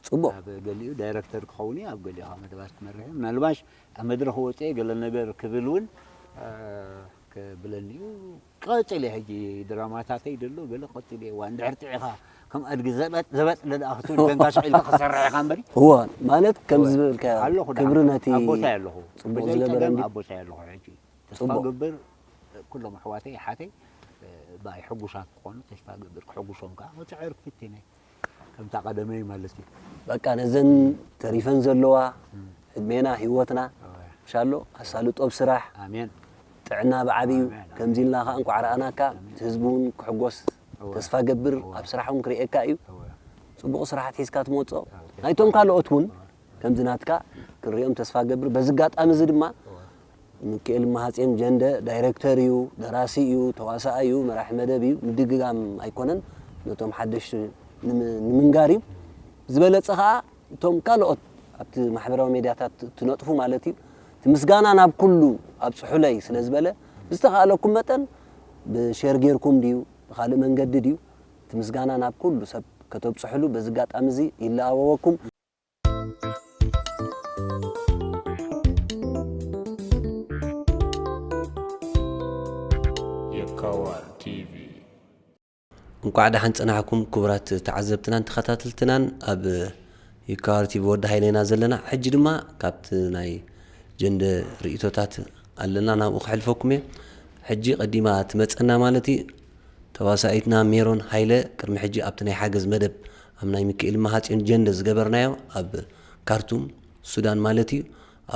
ጽቡቕ ኣብ ገሊኡ ዳይረክተር ክኸውን እየ፣ ኣብ ገሊኡ ከዓ መደባት ክመርሕ እየ። ምናልባሽ ኣብ መድረኽ ወፅአ ገለ ነገር ክብል እውን እ፣ ክብለኒ እዩ። ቀፅል እየ ሕጂ ድራማታተይ ደሎ ገለ ቀፅል እየ። ዋ እንድሕር ጥዒኻ ከም ኣድጊ ዘበጥ ዘበጥ ደኣ ክትብል ኮንካ ስቕ ኢልካ ክሰርሕ ኢኻ እምበሪ። እዎ ማለት ከም ዝበልካ ኣለኹ ደኣ። ክብሪ ነቲ ኣቦታይ ኣለኹ ጽቡቕ ብዘይ ዝገበረ ጸገም እንዲ- ኣቦታይ ኣለኹ። ሕጂ ተስፋ ጽቡቕ። ገብር ኩሎም ኣሕዋተይ ኣሓተይ ባይ ሕጉሳት ክኾኑ ተስፋ ገብር ክሕጉሶም ከዓ ክፅዕር ክፍትን እየ። ከምታ ቀደመይ ማለት እዩ። በቃ ነዘን ተሪፈን ዘለዋ ዕድሜና ህይወትና ሻሎ ኣሳልጦ ኣብ ስራሕ ኣሜን። ጥዕና ብዓብዩ። ኣሜን። ከምዚ ኢልና ከዓ እንኳዕ ረኣናካ። እቲ ህዝቢ እውን ክሕጎስ እወ። ተስፋ ገብር። እወ። ኣብ ስራሕ እውን ክርእየካ እዩ። እወ። ጽቡቕ ስራሓት ሒዝካ ትመጽኦ። እወ። ናይቶም ካልኦት እውን ከምዚ ናትካ ክንሪኦም ተስፋ ገብር። በዚ ኣጋጣሚ እዚ ድማ እወ። ሚካኤል መሃጼን ጀንደ ዳይሬክተር እዩ፣ ደራሲ እዩ፣ ተዋሳኣይ እዩ፣ መራሒ መደብ እዩ። ምድግጋም ኣይኮነን፣ ነቶም ሓደሽቲ ንም-፣ ንምንጋር እዩ። ዝበለጸ ከዓ እቶም ካልኦት ኣብቲ ማሕበራዊ ሜድያታት ትነጥፉ ማለት እዩ። እቲ ምስጋና ናብ ኩሉ ኣብጽሑለይ ስለ ዝበለ፣ ብዝተኻእለኩም መጠን ብሼር ጌርኩም ድዩ፣ ብኻልእ መንገዲ ድዩ፣ እቲ ምስጋና ናብ ኩሉ ሰብ ከተብጽሑሉ በዚ ኣጋጣሚ እዚ ይለኣወወኩም። የካዋር ቲቪ። እንቋዕ ደሓን ጸናሕኩም ክቡራት ተዓዘብትናን ተኸታተልትናን። ኣብ ይካዋር ቲቪ ወዲ ሃይለ ኢና ዘለና። ሕጂ ድማ ካብቲ ናይ ጀንደ ርእይቶታት ኣለና፣ ናብኡ ከሕልፈኩም እየ። ሕጂ ቀዲማ ትመጸና ማለት እዩ። ተዋሳኢትና ሜሮን ሃይለ ቅድሚ ሕጂ ኣብቲ ናይ ሓገዝ መደብ ኣብ ናይ ሚካኤል መሃጽዮን ጀንደ ዝገበርናዮ ኣብ ካርቱም ሱዳን ማለት እዩ።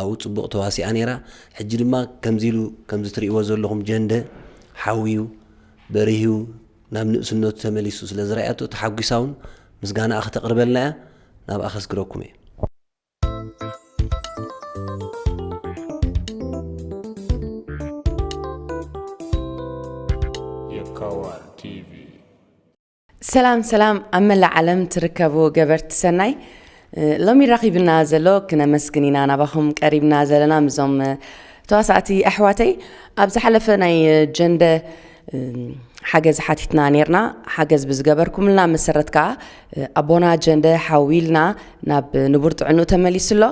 ኣብኡ ጽቡቕ ተዋሲኣ ነይራ። ሕጂ ድማ ከምዚ ኢሉ ከምዚ ትርእይዎ ዘለኹም ጀንደ ሓውዩ በሪህዩ ናብ ንእስነቱ ተመሊሱ ስለ ዝረኣያቶ ተሓጒሳ እውን ምስጋናኣ ከተቕርበልና እያ። ናብኣ ከስግረኩም እየ። የካዋር ቲቪ። ሰላም ሰላም፣ ኣብ መላእ ዓለም ትርከቡ ገበርቲ ሰናይ፣ እ፣ ሎሚ ራኺብና ዘሎ ክነመስግን ኢና ናባኹም ቀሪብና ዘለና። ምዞም፣ እ፣ ተዋሳእቲ ኣሕዋተይ፣ ኣብ ዝሓለፈ ናይ፣ እ፣ ጀንደ፣ እ፣ ሓገዝ ሓቲትና ኔርና። ሓገዝ ብዝገበርኩምልና መሰረት ከኣ፣ እ፣ ኣቦና ጀንደ ሓዊልና ናብ ንቡር ጥዕንኡ ተመሊሱ ኣሎ።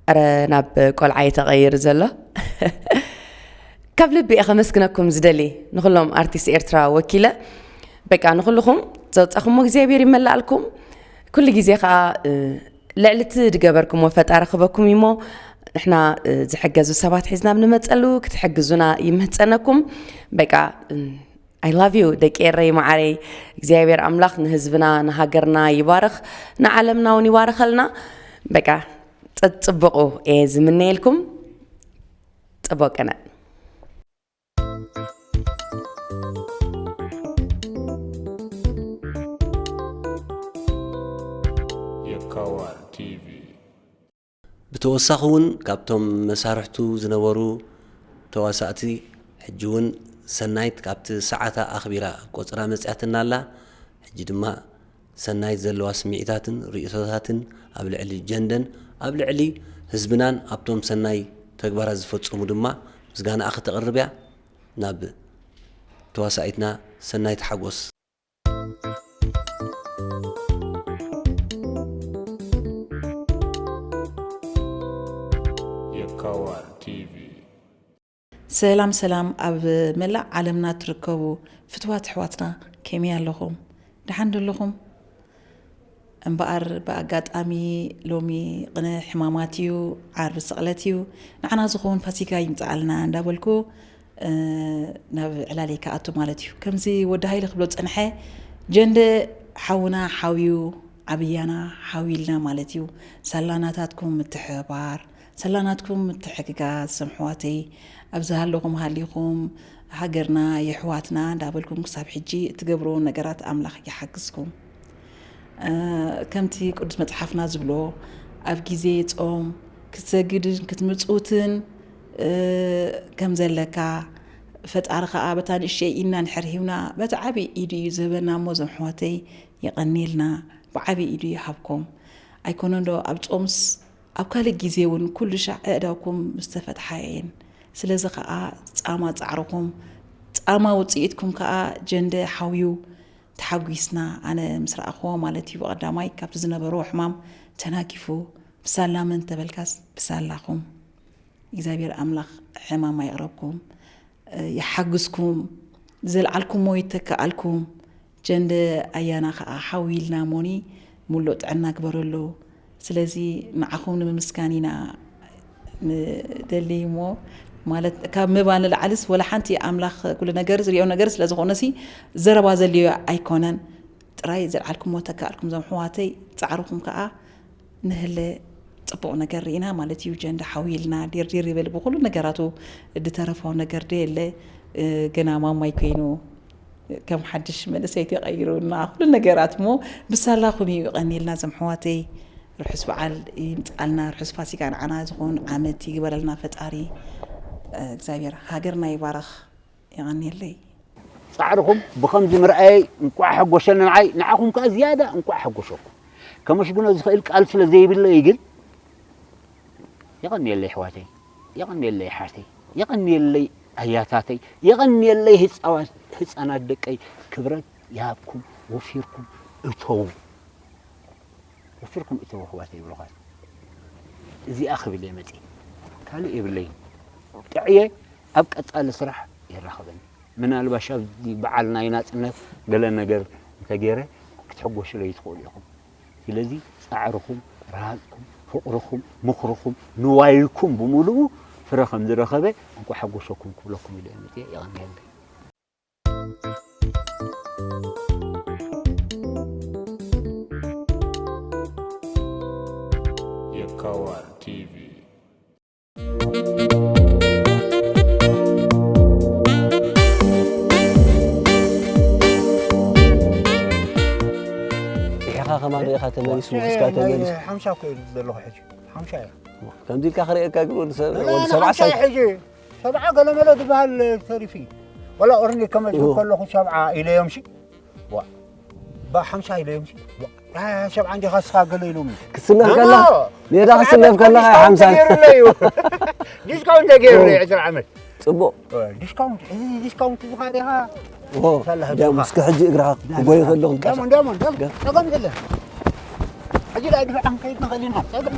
ኣረ ናብ ቆልዓ እዩ ተቐይሩ ዘሎ። ካብ ልቢ እየ ከመስግነኩም ዝደሊ፣ ንኹሎም ኣርቲስት ኤርትራ ወኪለ። በቃ ንኹልኹም ዘውጻኹሞ እግዚኣብሔር ይመላኣልኩም። ኩሉ ግዜ ከኣ፣ እ፣ ልዕሊ እቲ ዝገበርኩሞ ፈጣሪ ክበኩም እዩሞ፣ ንሕና፣ እ፣ ዝሕገዙ ሰባት ሒዝና ብንመጸሉ ክትሕግዙና ይምህጸነኩም። በቃ፣ እ፣ I love you ደቂ ኤረይ መዓረይ። እግዚኣብሔር ኣምላኽ ንህዝብና ንሃገርና ይባርኽ፣ ንዓለምና እውን ይባርኸልና። በቃ ጸጽብቑ እየ ዝምነየልኩም። ጽቡቕ ቅነ። የካዋር ቲቪ። ብተወሳኺ እውን ካብቶም መሳርሕቱ ዝነበሩ ተዋሳእቲ ሕጂ እውን ሰናይት ካብቲ ሰዓታ ኣኽቢራ ቆጽራ መጽያትና ኣላ። ሕጂ ድማ ሰናይት ዘለዋ ስምዒታትን ርእይቶታትን ኣብ ልዕሊ ጀንደን ኣብ ልዕሊ ህዝብናን ኣብቶም ሰናይ ተግባራት ዝፈጸሙ ድማ ምስጋናኣ ክተቕርብ እያ። ናብ ተዋሳኢትና ሰናይት ሓጎስ። የካዋር ቲቪ። ሰላም ሰላም፣ ኣብ መላእ ዓለምና ትርከቡ ፍትዋት ኣሕዋትና ከመይ ኣለኹም? ደሓን ዶ ኣለኹም? እምበኣር ብኣጋጣሚ ሎሚ ቅነ ሕማማት እዩ፣ ዓርቢ ስቕለት እዩ፣ ንዓና ዝኸውን ፋሲካ ይምጽኣልና እንዳበልኩ፣ እ፣ ናብ ዕላለይ ክኣቱ ማለት እዩ። ከምዚ ወዲ ሃይለ ክብሎ ዝጸንሐ፣ ጀንደ ሓውና ሓውዩ፣ ዓብያና ሓውይልና ማለት እዩ። ሳላ ናታትኩም ምትሕብባር፣ ሳላ ናትኩም ምትሕግጋዝ፣ እዞም ኣሕዋተይ፣ ኣብ ዝሃለኹም ሃሊኹም፣ ሃገርና የሕዋትና እንዳበልኩም ክሳብ ሕጂ እትገብርዎ ነገራት ኣምላኽ ይሓግዝኩም። እ፣ ከምቲ ቅዱስ መጽሓፍና ዝብሎ፣ ኣብ ግዜ ጾም ክትሰግድን ክትምጽውትን፣ እ፣ ከም ዘለካ፣ ፈጣሪ ኸኣ በታ ንእሽተይ ኢድና እንድሕር ሂብና፣ በቲ ዓቢ ኢዱ እዩ ዝህበና እሞ፣ እዞም ኣሕዋተይ የቐንየልና፣ ብዓቢ ኢዱ ይሃብኩም። ኣይኮነን ዶ ኣብ ጾምስ ኣብ ካልእ ግዜ እውን ኩሉ ሻዕ ኣእዳውኩም ምስ ተፈትሓ እየን። ስለዚ ኸኣ ጻማ ጻዕርኹም፣ ጻማ ውጽኢትኩም ከኣ ጀንደ ሓውዩ ተሓጒስና። ኣነ ምስ ረኣኽዎ ማለት እዩ፣ ብቐዳማይ ካብቲ ዝነበርዎ ሕማም ተናጊፉ፣ ብሳላ መን ተበልካስ ብሳላኹም። እግዚኣብሔር ኣምላኽ ሕማም ኣይቕረብኩም፣ ይሓግዝኩም፣ ዘልዓልኩሞ ይተክኣልኩም። ጀንደ ኣያና ኸኣ ሓዊልና ሞኒ ምሉእ ጥዕና ግበረሉ። ስለዚ ንዓኹም ንምምስጋን ኢና ንደሊ እሞ፣ ማለት ካብ ምባል ንላዕልስ ወላ ሓንቲ ኣምላኽ ኩሉ ነገር ዝሪኦ ነገር ስለ ዝኾነሲ ዘረባ ዘድልዮ ኣይኮነን። ጥራይ ዘልዓልኩሞ ተክኣልኩም እዞም ኣሕዋተይ፣ ጻዕርኹም ከኣ ንህለ ጽቡቕ ነገር ርኢና ማለት እዩ። ጀንዳ ሓዊልና ዲርዲር ይበል ብኹሉ ነገራቱ። ድተረፎ ነገር ዶ የለ? ገና ማማይ ኮይኑ ከም ሓድሽ መንእሰይ ተቐይሩና ኩሉ ነገራት እሞ ብሳላኹም እዩ። ይቐንየልና ዘም ኣሕዋተይ። ርሑስ በዓል ይምጻልና፣ ርሑስ ፋሲካ ንዓና ዝኾን ዓመት ይግበረልና ፈጣሪ እግዚኣብሔር። ሃገርና ይባረኽ። የቐንየለይ። ጻዕርኹም ብኸምዚ ምርኣየይ እንቋዕ ሓጎሰኒ ንዓይ፣ ንዓኹም ከኣ ዝያዳ እንቋዕ ሓጎሰኩም። ከመስግኖ ዝኽእል ቃል ስለ ዘይብለይ ግን የቐንየለይ ኣሕዋተይ፣ የቐንየለይ ኣሓተይ፣ የቐንየለይ ኣያታተይ፣ የቐንየለይ ህጻናት ደቀይ። ክብረት ይሃብኩም። ወፊርኩም እተዉ፣ ወፊርኩም እተዉ ኣሕዋተይ ብሩኻት። እዚኣ ክብል እየ መጺእ፣ ካልእ የብለይን። ጥዕየ ኣብ ቀጻሊ ስራሕ የራኽበኒ። ምናልባሽ ኣብዚ በዓል ናይ ናጽነት ገለ ነገር እንተገይረ ክትሕጎሱለይ ትኽእሉ ኢኹም። ስለዚ ጻዕርኹም፣ ረሃጽኩም፣ ፍቕርኹም፣ ምኽርኹም፣ ንዋይኩም ብምሉኡ ፍረ ከም ዝረኸበ እንኳዕ ሓጎሰኩም ክብለኩም ኢለ እየ መጽየ። የቐንየለይ። የካዋር ቲቪ። ኢኻ ከማን ርኢኻ ተመሊሱ፣ ወስካ ተመሊሱ። ሓምሳ እኮ እዩ ዘለኹ ሕጂ። ሓምሳ እያ። ከምዚ ኢልካ ክርእየካ ግን ወዲ ሰብ- لا، ወዲ أنا ሰብዓ خمسة ሳይ يا حجي. سبعة قال ما لا دبها الترفي. ولا أورني كما إيوه. يقول له سبعة إلى يمشي. وا. با خمسة إلى يمشي. وا. آه، سبعة عندي خاص قال له يلومي. ክስነፍ ከላ ሜዳ ክስነፍ ከላ ሓምሳ ديسكاونت دير لي. ديسكاونت دير لي عشر عمل. ጽቡቕ ديسكاونت، إيه ديسكاونت زغاري ها. ኦ፣ ዲያም እስከ ሕጂ እግርኻ ክጎይ ከለኹ دامون دامون دامون. تقوم كله. حجي لا يدفع عن كيد نخلينا. تقوم.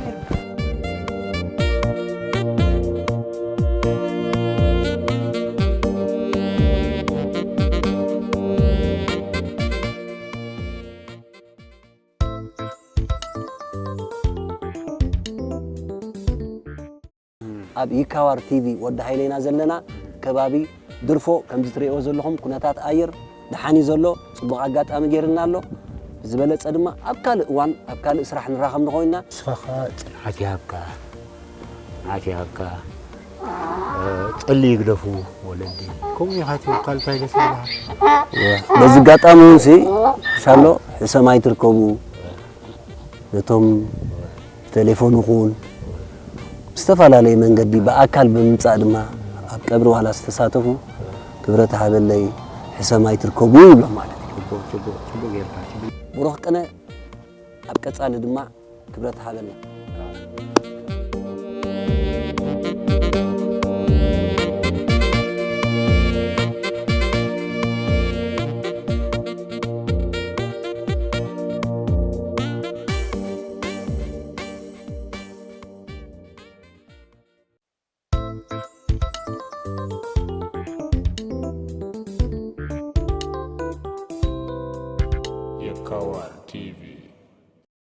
ኣብ ይካዋር ቲቪ ወዲ ሃይለ ኢና ዘለና። ከባቢ ድርፎ ከምዚ ትርእይዎ ዘለኹም ኩነታት ኣየር ደሓን እዩ ዘሎ። ጽቡቕ ኣጋጣሚ ገይርና ኣሎ። ብዝበለጸ ድማ ኣብ ካልእ እዋን ኣብ ካልእ ስራሕ ንራኸብ ንኾይንና። ንስኻ ኸኣ ጽንዓት ይሃብካ፣ ጽንዓት ይሃብካ። እ፣ ጸሊ ይግደፉ ወለዲ። ከምኡ ኢኻ ትብል ካልእ እንታይ ደስ ይብልካ? በዚ ኣጋጣሚ እውን ሲ ሻሎ ሕሰማይ ትርከቡ ነቶም ቴሌፎን ይኹን ብዝተፈላለየ መንገዲ ብኣካል ብምምጻእ ድማ ኣብ ቀብሪ ዋላ ዝተሳተፉ ክብረት ሃበለይ ሕሰማይ ትርከቡ ይብሎም ማለት እዩ። ጽቡቕ፣ ጽቡቕ፣ ጽቡቕ ጌርካ፣ ጽቡቕ። ብሩኽ ቅነ ኣብ ቀጻሊ ድማ ክብረት ሃበልና።